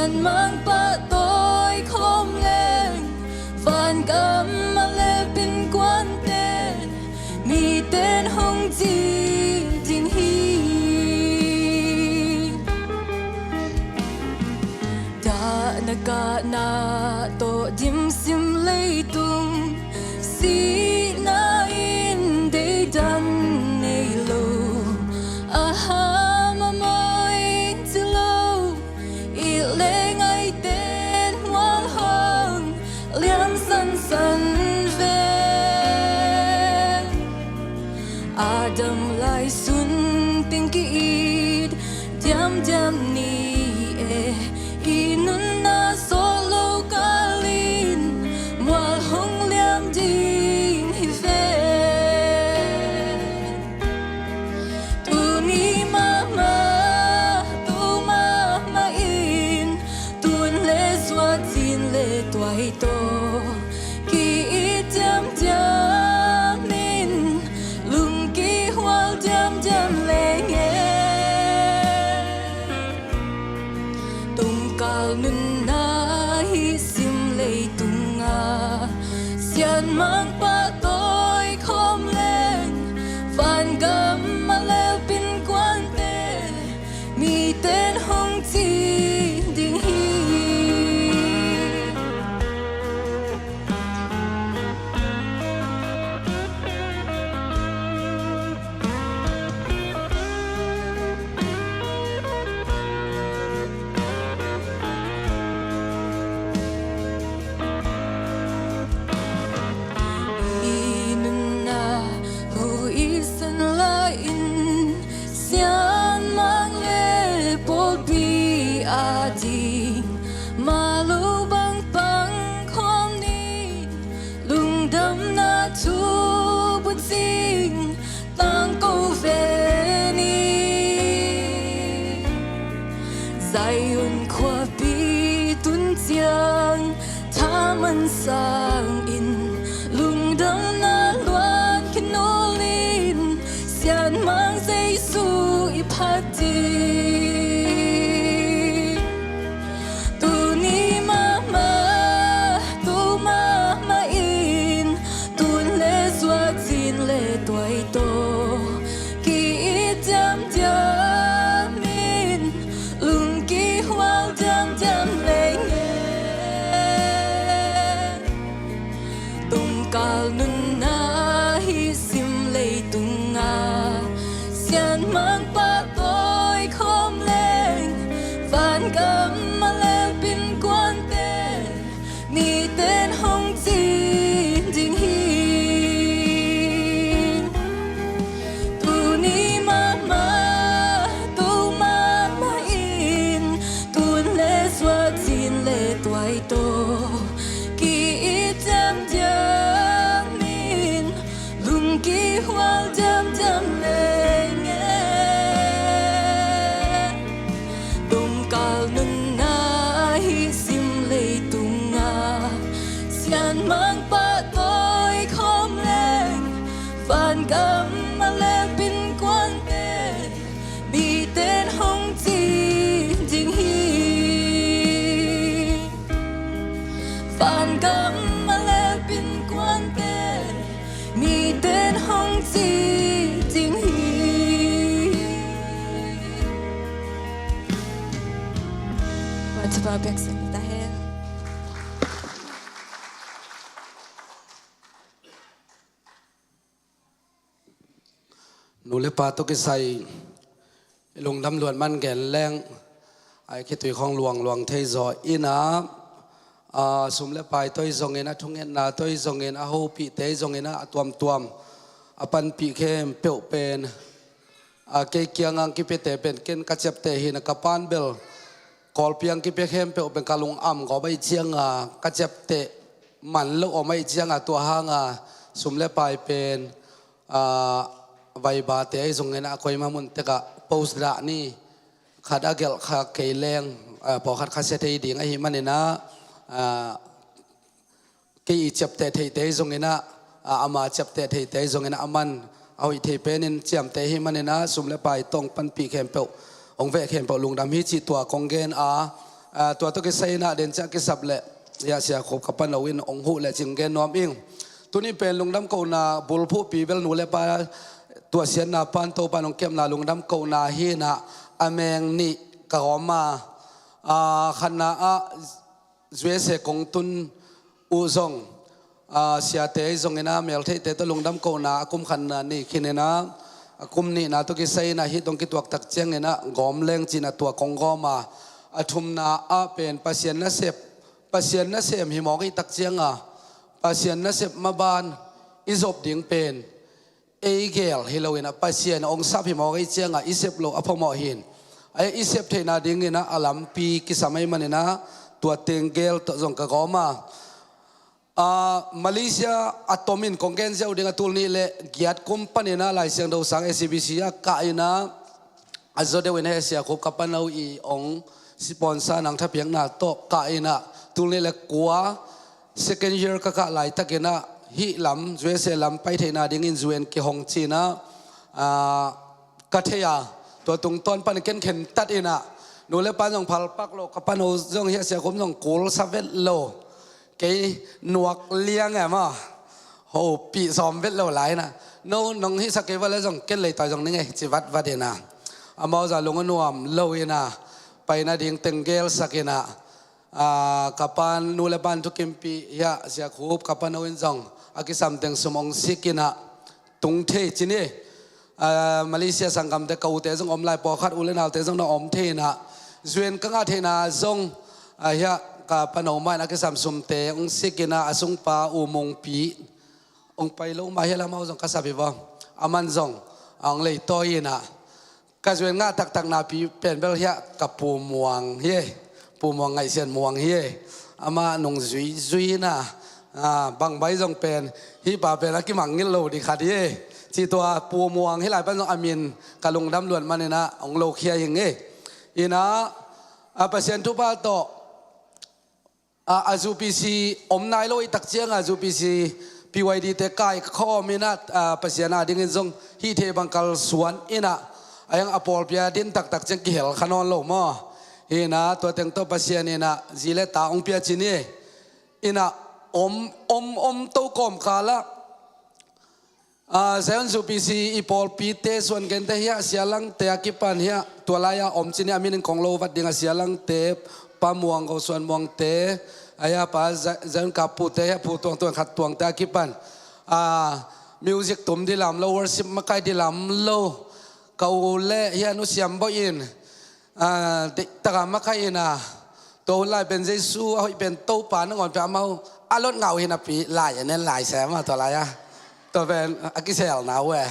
Sianmang pahtawi khawm leng, vangam a lelpin kuante, miten hong cin ding hi. Dahna kahna tawh dimsim leitung, sihna in deidan nei lo, a ham a mawi ci lo, it le ngaiten mual hong liam sansan ve. Adam lai sun teng ki-it diamdiam ni e, i nunna sawh lo kalin mual hong liam ding hi ve. Tuni mahmah, tu mahmah in, tun le zuat, zin le tuai tawh ki-it diamdiam in, lungkihual diamdiam leng e. Tongkal nunna hih sim leitungah sianmang pahtawi khawm leng, vangam a lelpin kuante, miten hong cin ding hi. I nunna hu i san lai-in, sianmang le pawlpi ading, mah lo bang pang khawm ni, lungdamna thu bun sing tangko ve ni. Zion khuapi tun ciang thaman sangin, lungdamna luan khinulin, sianmang Jesu i phat ding. Tuni mahmah, tu mahmah in, tun le zuat, zin le tuai tawh ki-it diamdiam in, lungkihual diamdiam leng e. Tongkal nunna hih sim leitungah sianmang pahtawi khawm leng, vangam a lelpin kuante, miten hong cin ding hi. Tuni mahmah, tu mahmah in, tun le zuat, zin le tuai tawh ki-it diamdiam in, lungkihual diamdiam leng e. Tongkal nunna hih sim leitungah sianmang pahtawi khawm leng, vangam a lelpin kuante, miten hong cin ding hi. Vangam a lelpin kuante, miten hong cin ding hi. Pathipha peksak ta hen. Nu le pa tawh kisai lungdam luat man gen leng, ai khitui khawng luangluang thei zaw in a, a, sum le pai tawh i zongin a, thungetna tawh i zongin a, hopihte i zongin a, a tuamtuam a panpih khempeuh pen, a, kei kiangah kipiate pen ken ka ciapteh hi in a, ka pan bel Kawlpi ah kipia khempeuh pen ka lung am gawp ahih ciangin a, ka ciapteh man lo om ahih ciangin a, tua hangin a sum le pai pen, a, vaibate ahi zongin a, koima mun tekah post dah ni, khat a gelh kha kei leng, a, pawlkhat khasia thei ding ahih manin a, a, kei i ciapteh theite ahi zongin a, a, ama ciapteh theite ahi zongin a, aman a hoih thei penin ciamteh ahih manin a, sum le pai tawh hong panpih khempeuh, hong veh khempeuh lungdam hi cih tua kong gen a, Tua tawh kisai inah denciah kisap leh, hiah Sia Khup ka pano in hong huh leh cing gen nuam ing. Tuni pen lungdam kohna bulphuhpi bel nu le pa, tuahsiatna pan Topa in hong kepna lungdam kohna hi inah, a meng nih ka gawm a, khatna ah U S A kong tun uh zong, siate ahi zong inah, meltheihte tawh lungdam kohna a kum khatna ni khin inah, a kum nihna tawh kisai inah hih tawh kituak tak ciang inah gawm leng ci inah tua kong gawm a, a thumna ah pen Pasian nasep, Pasian nasem hi mawk i tak ciang a, Pasian nasep maban i zop ding pen ei gel hi lo inah, Pasian hong sap hi mawk i ciang a, i sep loh a phamawh hi in. Ahi i sep theihna ding inah a lampi kisam ahih man inah tua teng gel tawh zong ka gawm a. Malaysia a tom in kong gen ziau ding a, tul nih le giat kum pan inah Lai Siangtho sang S C B C ah kah inah, a zaw deuh inah Sia Khup ka pano i hong sponsor nang thapiakna tawh kah inah, tul nih le kua second year ka kah laitak inah, hih lam U S A lam pai theihna dingin U N kihong ci inah, ka thei a, tua tungtawn pan ken khentat inah, nu le pa zong phalpak lo, ka pano zong hiah Sia Khup zong kul sa vet lo. Kei nuak liang e maw, hopih sawm vet lo lai inah, no nong hihsak kei va le zong ken leitawi zong ning ei ci vatvat inah, amau zah lung a nuam lo inah, paina ding teng gelsak inah, ka pan nu le pan thukimpih hiah Sia Khup ka pano in zong a kisam teng sum hong sik inah tung thei ci ni. Malaysia sanggamte, ka ute zong om lai, pawlkhat u le naute zong na om thei inah, U N ka ngah theihna zong, hiah ka pano mah in a kisam sumte hong sik inah, a sungpa U Mung Pi hong pai lo mah hiah lam amau zong ka sap hi vaw, aman zong a hong leitawi inah, ka U N ngah taktak napi pen bel hiah ka Pu Muang hi ei. Pu Muang Ngaih Sian Muang hi ei. Amah nung zuizui inah, bang bai zong pen, hih pa pen a kimangngilh lo ding khat hi ei, ci tua Pu Muang hi lai pan zong a min ka lungdam luat man inah hong lokhia ing ei. Inah, Pasian thupha tawh, a, a U P C om nai lo i tak ciang a, U P C P Y D te kaikhawm inah, Pasian a dingin zong hih thei bang kalsuan inah, a hiang a pawlpi a din taktak ciang kihel kha nawn lo maw. Hi inah tua teng tawh Pasian inah zi le ta hong pia ci ni. Inah om om om to kawmkal ah, Zion U P C i pawlpite, suan gente hiah Sia Langte a kipan hiah, tua lai-a om ci ni a, min in kong lo vat ding a, Sia Langte, Pa Muang, Ko Suan Muangte, a hiah pa Zion Kap Pute hiah, Pu Tuang Tuang Khat Tuangte a kipan, music tum dilam lo, worship makai dilam lo, ka u le hiah Nu Siam Bawi in, deihtak a makai inah, tua hun lai pen Jesu a hoih pen Topa nangawn pen amau a lot ngah uh hi napi, lai a nen lai sem a tua lai-a, tua pen a kiselna uh e.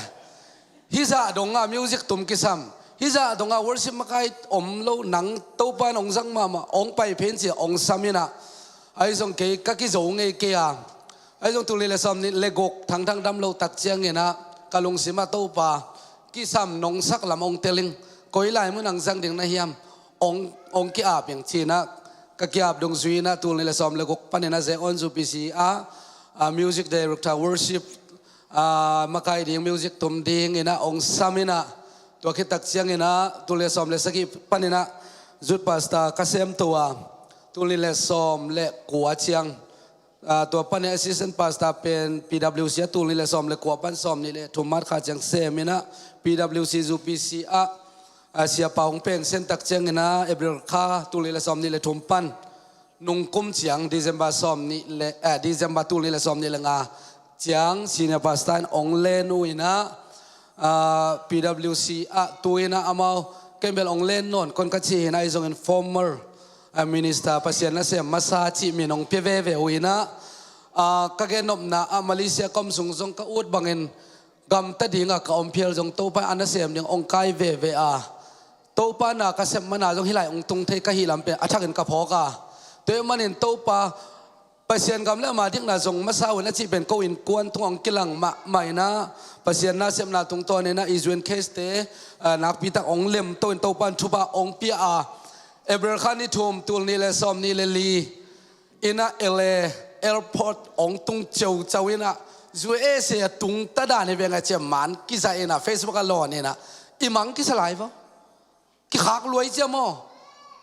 Hih zah dong a music tum kisam, hih zah dong a worship makai om lo, nang Topa in hong zang mahmah, hong pai phen ci a hong sam inah, ahi zong kei ka kizo ngei kei a, ahi zong tul nih le sawm nih le guk thangthang dam loh tak ciang inah, ka lungsim ah Topa, kisam nong sak lam hong tel ing, koi lai mun ah zang ding na hiam, hong, hong ki-ap ing ci inah, ka ki-ap dungzui inah tul nih le sawm le guk pan inah Zion U P C ah, music director, worship, makai ding, music tum ding inah hong sam inah, tua khit tak ciang inah tul nih le sawm le sagih pan inah youth pastor ka sem to a, tul nih le sawm le kua ciang, tua pan inah assistant pastor pen P W C ah tul nih le sawm le kua pan sawm nih le thum March kha ciang sem inah, P W C U P C ah, Sia Pa hong pension tak ciang inah April kha tul nih le sawm nih le thum pan, nung kum ciang December sawm nih le, December tul nih le sawm nih le nga ciang senior pastor in hong len uh inah, P W C ah tu inah amau, ken bel hong len nawn kon ka ci hi inah, ahi zongin former minister, Pasian nasem masa cih min hong pia veve uh inah, ka gennopna ah Malaysia ka om sung zong ka ut bangin gamta ding a ka om phial zong Topa in a nasem ding hong kai veve a, Topa na ka sep man a zong hih lai hong tung thei ka hih lam pen a thakin ka phawk a, tua ahih manin Topa, Pasian gam le ama dikna zong masa uh in a cih pen ko innkuan tungah hong kilang mahmah inah, Pasian nasepna tungtawn inah i U N case te nakpi tak hong lemto in Topa in thupha hong pia a, April kha ni thum tul nih le sawm nih le li inah L A airport hong tung ciauciau inah, U S A a tung ta dan hi veng a, ciah man kizah inah Facebook ah lawn inah, i mang kisa lai vaw. Kikhak luai ciah maw.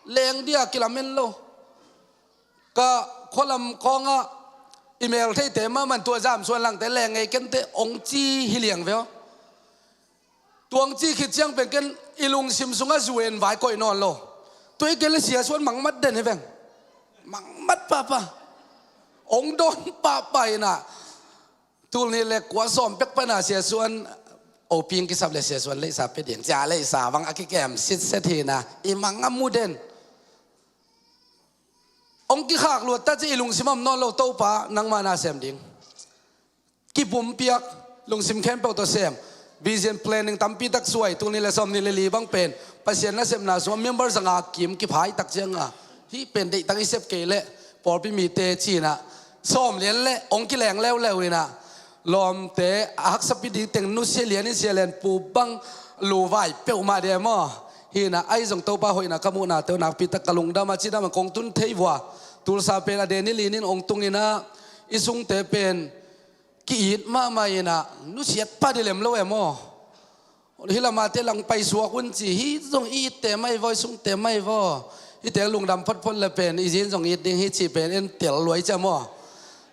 Leng dia kilamen lo. Ka khualam khawngah i mel theite mahmah in tua zam suan langte leng ngei kente ong ci hi liang veo. Tuang ci khit ciang pen ken i lungsim sungah zu en vai koih nawn lo. Tua i ken le sia suan mangmat den hi veng. Mangmat pahpah. Ong dawn pahpah inah. Tul nih le kua sawm pek pana sia suan oping kisap le sia suan leisa pe ding cia leisa bang a kikem sitset hina i mangam mu den. Ong kikhak luat ta ci i lungsim om nawn lo Topa nangmah na sem ding. Kipumpiak lungsim khempeuh tawh sem. Vision planning tampi tak suai tul nih le sawm nih le li bang pen Pasian nasepna sungah member zanga kim kiphai tak cianga hih pen deihtak i sep kei leh pawlpi mite cinah sawm lian le ong kileng leuleu inah lawmte a haksapi ding teng nusia lian in sia lian pu bang luvai peuhmah dia maw? Hinah ahi zong Topa hoihna ka muhna teu nakpi tak ka lungdam a cidam a kong tun thei vua. Tulsa pen a deni linin ong tung inah i sungte pen ki-it mahmah inah nusiat pah di lem lo em aw? Hih lamate lang paisuak un ci hi zong i itte mai vaw i sungte mai vaw. Hite lungdam photphot le pen i zin zong it ding hi ci pen en tel luai cia maw?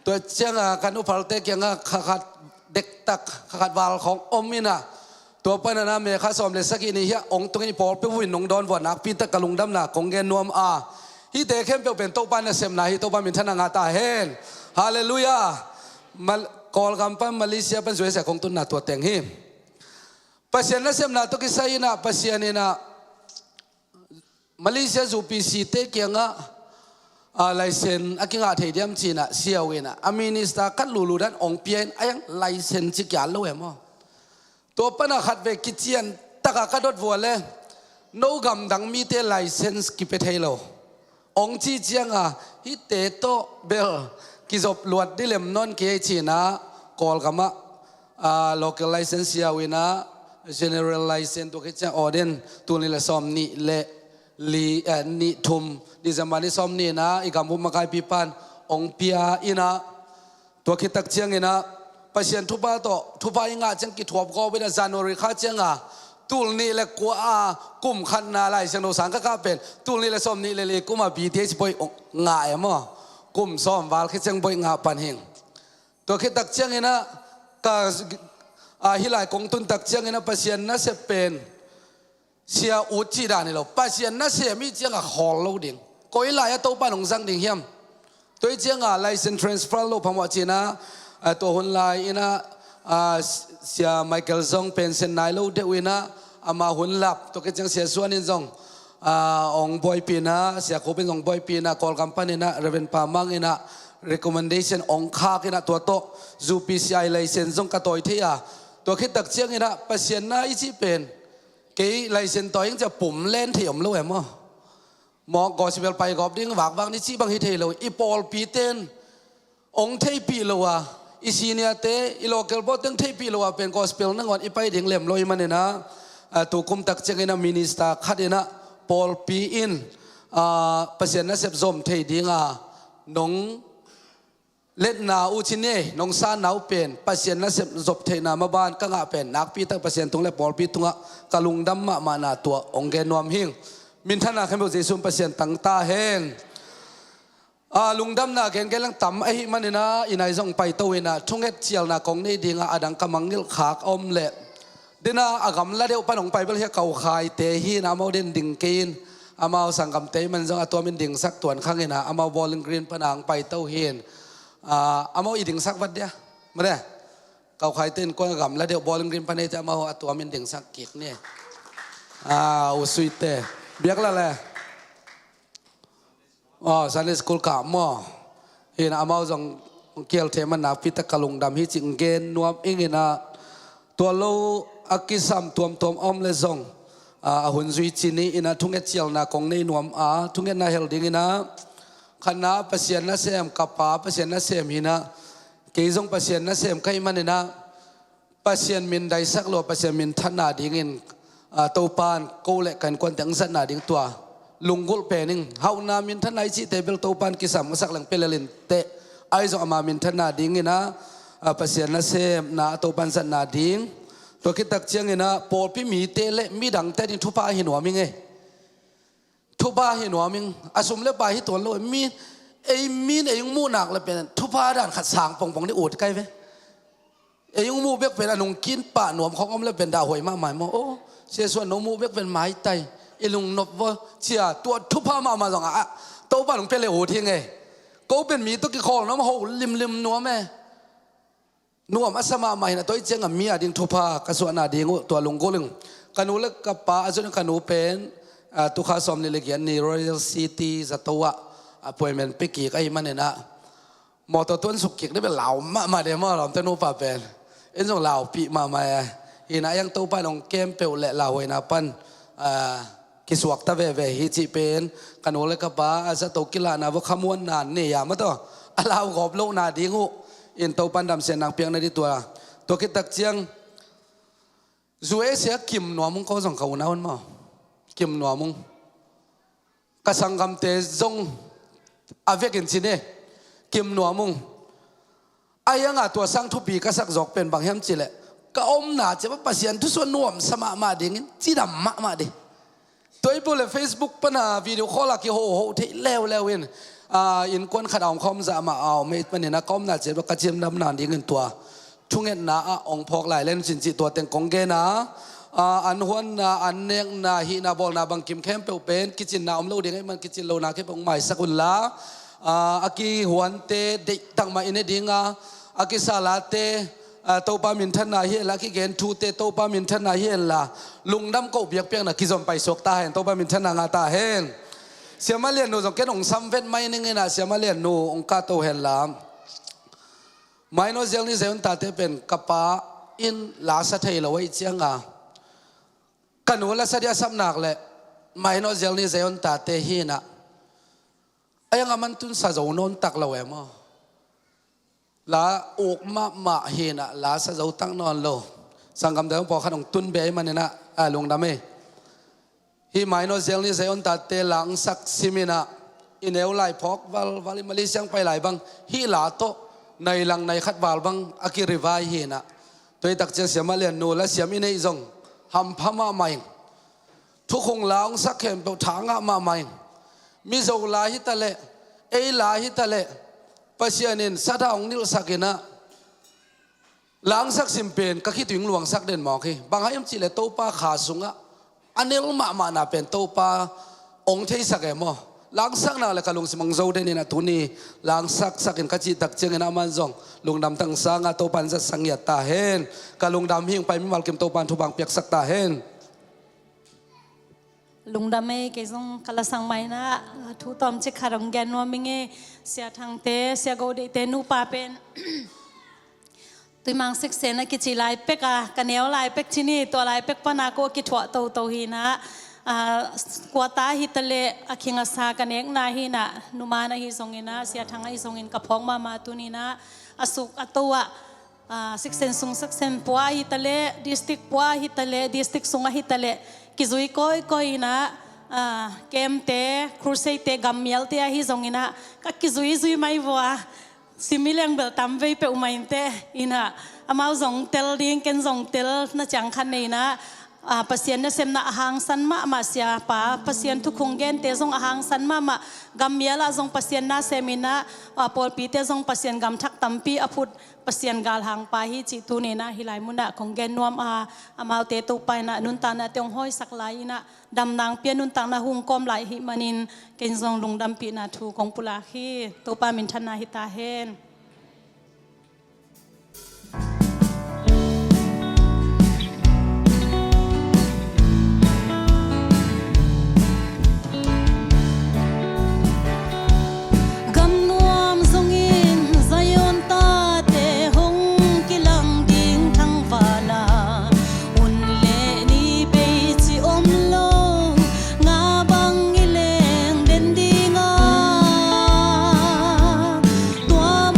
Tua cianga kan uphalte kianga khakhat dektak khakhat val khawng om inah tua panana me kha sawm le sagih ni hiah ong tungin i pawlpi vuin nong dawn vua nakpi tak ka lungdamna kong gen nuam a. Hihte khempeuh pen Topa nasepna hi Topa minthanna ngah ta hen. Halleluiah. Kawlgam pan Malaysia pan zuaisia kong tunna tua teng hi. Pasian nasepna tawh kisai inah Pasian inah Malaysia zu P C te kiangah a license a kingah thei diam cinah siau inah a minister khat lulu dan ong pia in a yang license ci kial lo em aw? Tua pana khat ve kician taka ka dot vua le no gamdang mite license kipe thei lo. Ong ci cianga hihte tawh bel kizop luat dilem nawn kei cinah Kawlgamah local license siau inah general license tua khit ciang auden tul nih le sawm nih le li nih thum December ni sawm nihna i gambup makaipi pan ong pia inah tua khit tak cianginah Pasian thupha tawh thupha i ngah ciang kithuap gawp inah January kha cianga tul nih le kua a kum khatna Lai Siangtho sang ka kah pen tul nih le sawm nih le li kuma B T H boih ngah em aw? Kum sawm val khit ciang boih ngah pan hing. Tua khit tak cianginah ka a hih lai kong tun tak cianginah Pasian nasep pen sia ut cih dan hi lo. Pasian nasem i cianga khawl lo ding. Koi lai a Topa nong zang ding hiam? Tua i cianga license transfer lo phamawh cinah tua hun lai inah sia Michael zong pension nai lo deuh inah ama hun lap tua khit ciang sia suan in zong ong buaipina sia khupin zong buaipina Kawlgam paninah Reverend Pamang inah recommendation ong khak inah tua tawh zu P C I license zong ka tawi thei a tua khit tak cianginah Pasian na i cih pen kei license tawi ing cia pum len thei om lo em aw? Mawk gospel pai gawp ding vakvak ni cih bang hi thei lo i pawlpi ten ong theihpih lo a i senior te i local board teng theihpih lo a pen gospel nangawn i pai ding lem lo i maninah tu kum tak cianginah minister khat inah pawlpi in Pasian nasep zom thei dinga nong letna uh ci ni ei nong sanna uh pen Pasian nasep zop theihna maban ka ngah pen nakpi tak Pasian tung le pawlpi tungah ka lungdam mahmahna tua ong gen nuam hing. Minthanna khempeuh Jesu Pasian tang ta hen. Lungdamna gengen lang tam ahih maninah i nai zong paito inah thunget cialna kong nei dingah a dang ka mangngilh khak a om leh dena a gamla deuh pan ong pai bel hia kaukhaite hi inah amau den ding kei in amau sanggamte i man zong a tuamin dingsak tuan khang inah amau Bowling Green pana ong paito hi in amau i dingsak vat dia made kaukhaite in kuang a gamla deuh Bowling Green pan eite amau a tuamin dingsak kik ni. Usuite biakla le Sunday school kah maw? Hinah amau zong kial thei man nakpi tak ka lungdam hi cih gen nuam inginah tua lo a kisam tuamtuam a om le zong a hun zui ci ni inah thunget cialna kong nei nuam a thungetna hel dinginah khatna Pasian nasem ka pa Pasian nasem hinah kei zong Pasian nasem ka hih maninah Pasian min daisak lo a Pasian minthanna dingin Topan ko le ka innkuante ang zatna ding tua lunggulh pen ing hauhna minthanna i cihte bel Topan kisam a sak leng pelel in teh ahi zong ama minthanna dinginah Pasian nasemna a Topan zatna ding tua khit tak cianginah pawlpi mite le midangte ding thupha ahi nuam ing ei. Thupha hi nuam ing, a sum le pai hi tuan lo. Mi, ei min ei hong muh nak le pen thupha dan khat sang pongpong ding ut kai ve. Ei hong muh bek pen a nungkin pah nuam khong om le pen dah huai mahmah maw. O, Sia Suan, no muh bek pen maitai, i lungnop vaw, cia tua thupha mahmah zong a, a, Topa nong pia le ut hi ngei. Ko pen mi tawh kikhawl nuam, ho limlim nuam e. Nuam a sa mahmah hi na, tua hi ciang a mi a ding thupha ka suahna ding uh tua lunggulh ing. Ka nu le ka pa a zun ka nu pen, a, tukha sawm nih le giat ni Royal City zato ah appointment pia kik ahih manin ah, mawtaw tuan suk kik ding pen lau mahmah ding maw, lawmte nupa pen. In zong laupih mahmah e. Hi na, a iang Topa in hong kem peuh le lauhuaina pan, a, kisuakta veve hi cih pen ka nu le ka pa a zato kilahna vaw khamuanna nei a maw taw, a lau gawp lohna ding uh in Topa in damsiatna piakna ding tua. Tua khit tak ciang zu e sia kim nuam ung, ko zong ka unau un maw, kim nuam ung. Ka sanggamte zong a vekin ci ne, kim nuam ung. A iang a tua sang thupi ka sak zawk pen bang hiam cih leh, ka omna ciang Pasian thusuah nuamsa mahmah dingin cidam mahmah ding. Tua i pu le Facebook pana video call a kihoho thei leuleu in, a, innkuan khat a om khawm zah mah a om ei panin a ka omna ciang ka cidamna dingin tua thungetna ah hong phawk lai len cin cih tua teng kong gen a, a, an huanna, an nekna, hihna bawlna bangkim khempeuh pen kicinna om lo ding ahih man kicin lohna khempeuh hong maisak unla, a, a kihuante deihtak mah i ne ding a, a kisalate, a, Topa minthanna hi henla, a kigen thute Topa minthanna hi henla, lungdam koh biakpiakna kizom paisuak ta hen, Topa minthanna ngah ta hen. Siamah Liannu zong ken hong samvet mai ning in ah, Siamah Liannu hong kahto henla. Minor Zelni Zion tate pen ka pa in la sa thei lo ahih ciang a, ka nu la sa dia sap nak leh Minor Zelni Zion tate hi na. A iang a man tun sa zo nawn tak lo e maw. La uk mahmah hi na, la sa zo tak nawn lo. Sanggamte hong pawlkhat hong tun be ahih manin ah, a, lungdam ei. Hih Minor Zelni Zion tate la hong sak simin ah, i neu lai phawk valval, i Malaysia hong pai lai bang hih la tawh nai lang nai khat val bang a kirevise hi na. Tua hi tak ciang Siamah Liannu la siam i neih zong hampha mahmah ing. Thukhun la hong sak khempeuh tha ngah mahmah ing. Mizo la hi ta leh, ei la hi ta leh, Pasian in satha hong nilhsak in ah, la hong sak sim pen ka khitui hong luangsak den mawk hi. Bang hang hiam cih leh Topa kha sungah a nel mahmahna pen Topa hong theisak e maw. La hong sak nak leh ka lungsim hong zo den in ah, tuni la hong saksak in ka cih tak ciangin ah, aman zong lungdam tang sangah Topa in zatsak ngiat ta hen. Ka lungdam hi ing. Pai mimal kim, Topa in thupha hong piaksak ta hen. Lungdam ei. Kei zong ka lasang mai na, thu tawmcik khat hong gen nuam ing ei. Sia Thangte, Sia Go Deihte nupa pen Tuimang Siksen a kici lai pek a, ka neu lai pek ci ni, tua lai pek pana ko kithuah toto hi na. A, kuata hi ta leh, a khing a sa ka nekna hi na, numan ahi zongin ah, Sia Thang ahi zongin ka phawk mahmah tuni in ah, a suk a to ah, a, Siksen sung Siksen pua hi ta leh, district pua hi ta leh, district sung ahi ta leh, kizui kawikawi in ah, a, camp-te, crusade-te, gammialte ahi zongin ah, ka kizuizui mai vua. Sim i leng bel tam vei peuhmah inteh in ah, amau zong tel ding, ken zong tel na ciang khat nei in ah, a, Pasian nasemna a hangsan mahmah, siapa, Pasian thukhun gente zong a hangsan mahmah, gammial ah zong Pasian na sem in ah, a, pawlpite zong Pasian gam thak tampi a phut, Pasian galhangpa hi cih tuni in ah hih lai munah kong gen nuam a, amaute Topa in ah nuntaknate hong hawisak lai in ah, damna hong pia, nuntakna hong kawm lai ahih manin, ken zong lungdampihna thu kong pulak hi. Topa minthanna hi ta hen. Gam nuam zongin Zion tate hong kilang ding thangvahna, hun le ni bei ci om lo, nga bang i leng den ding a, tua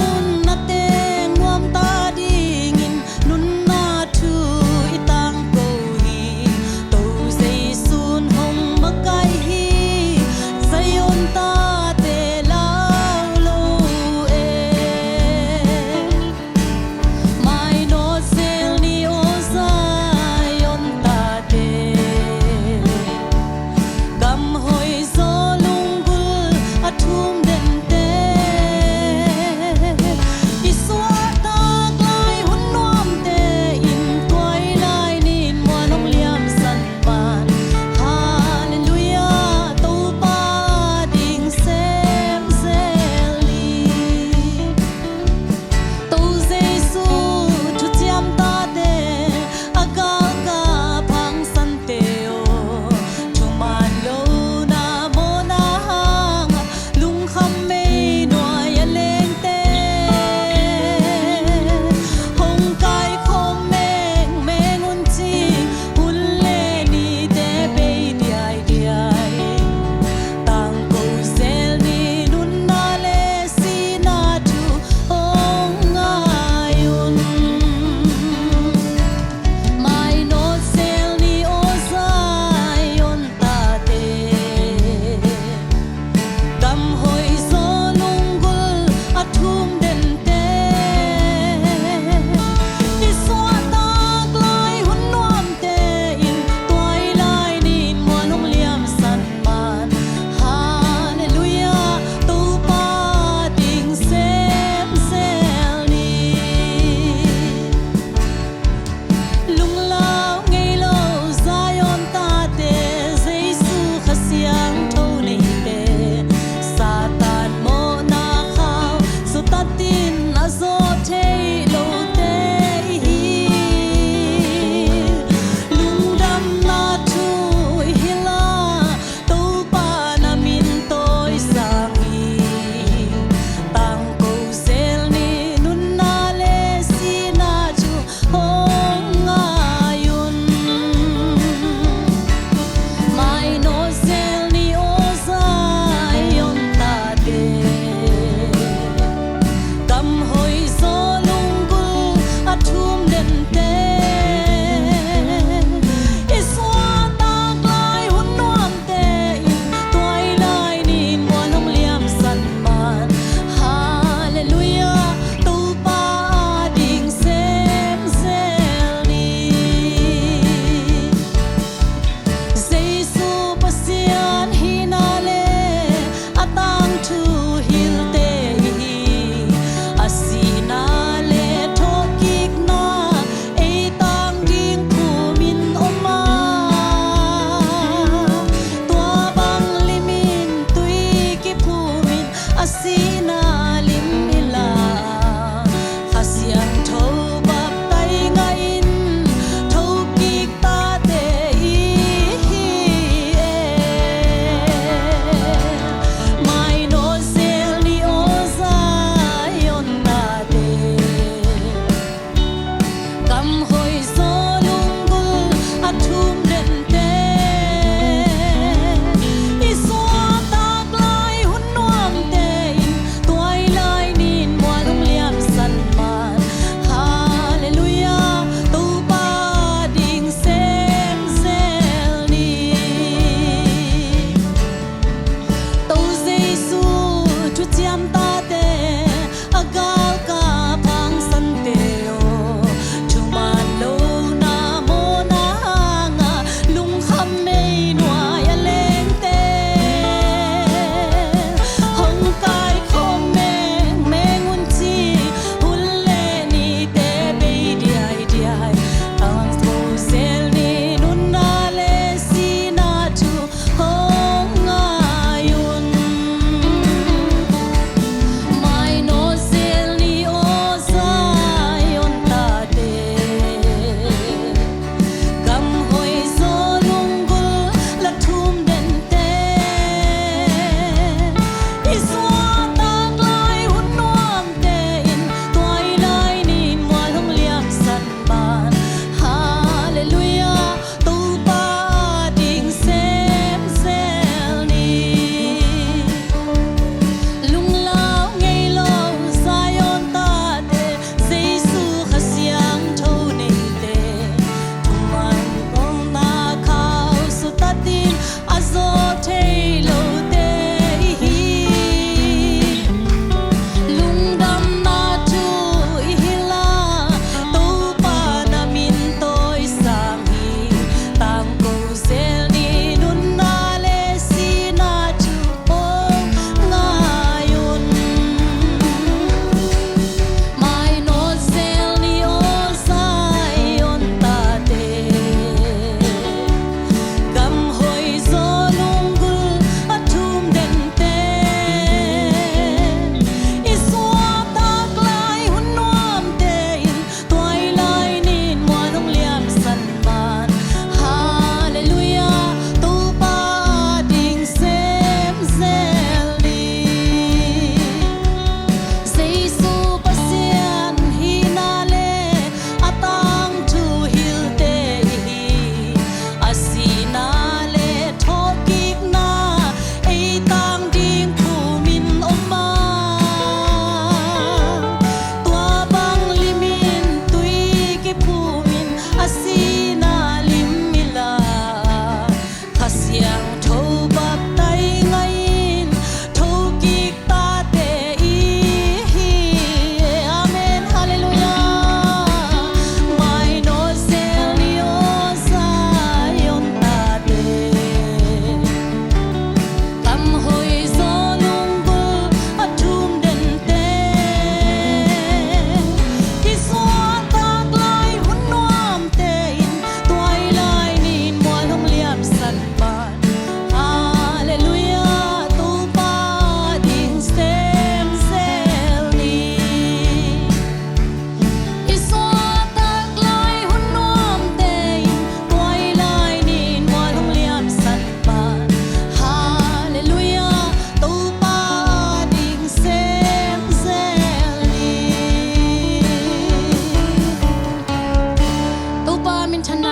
Tonight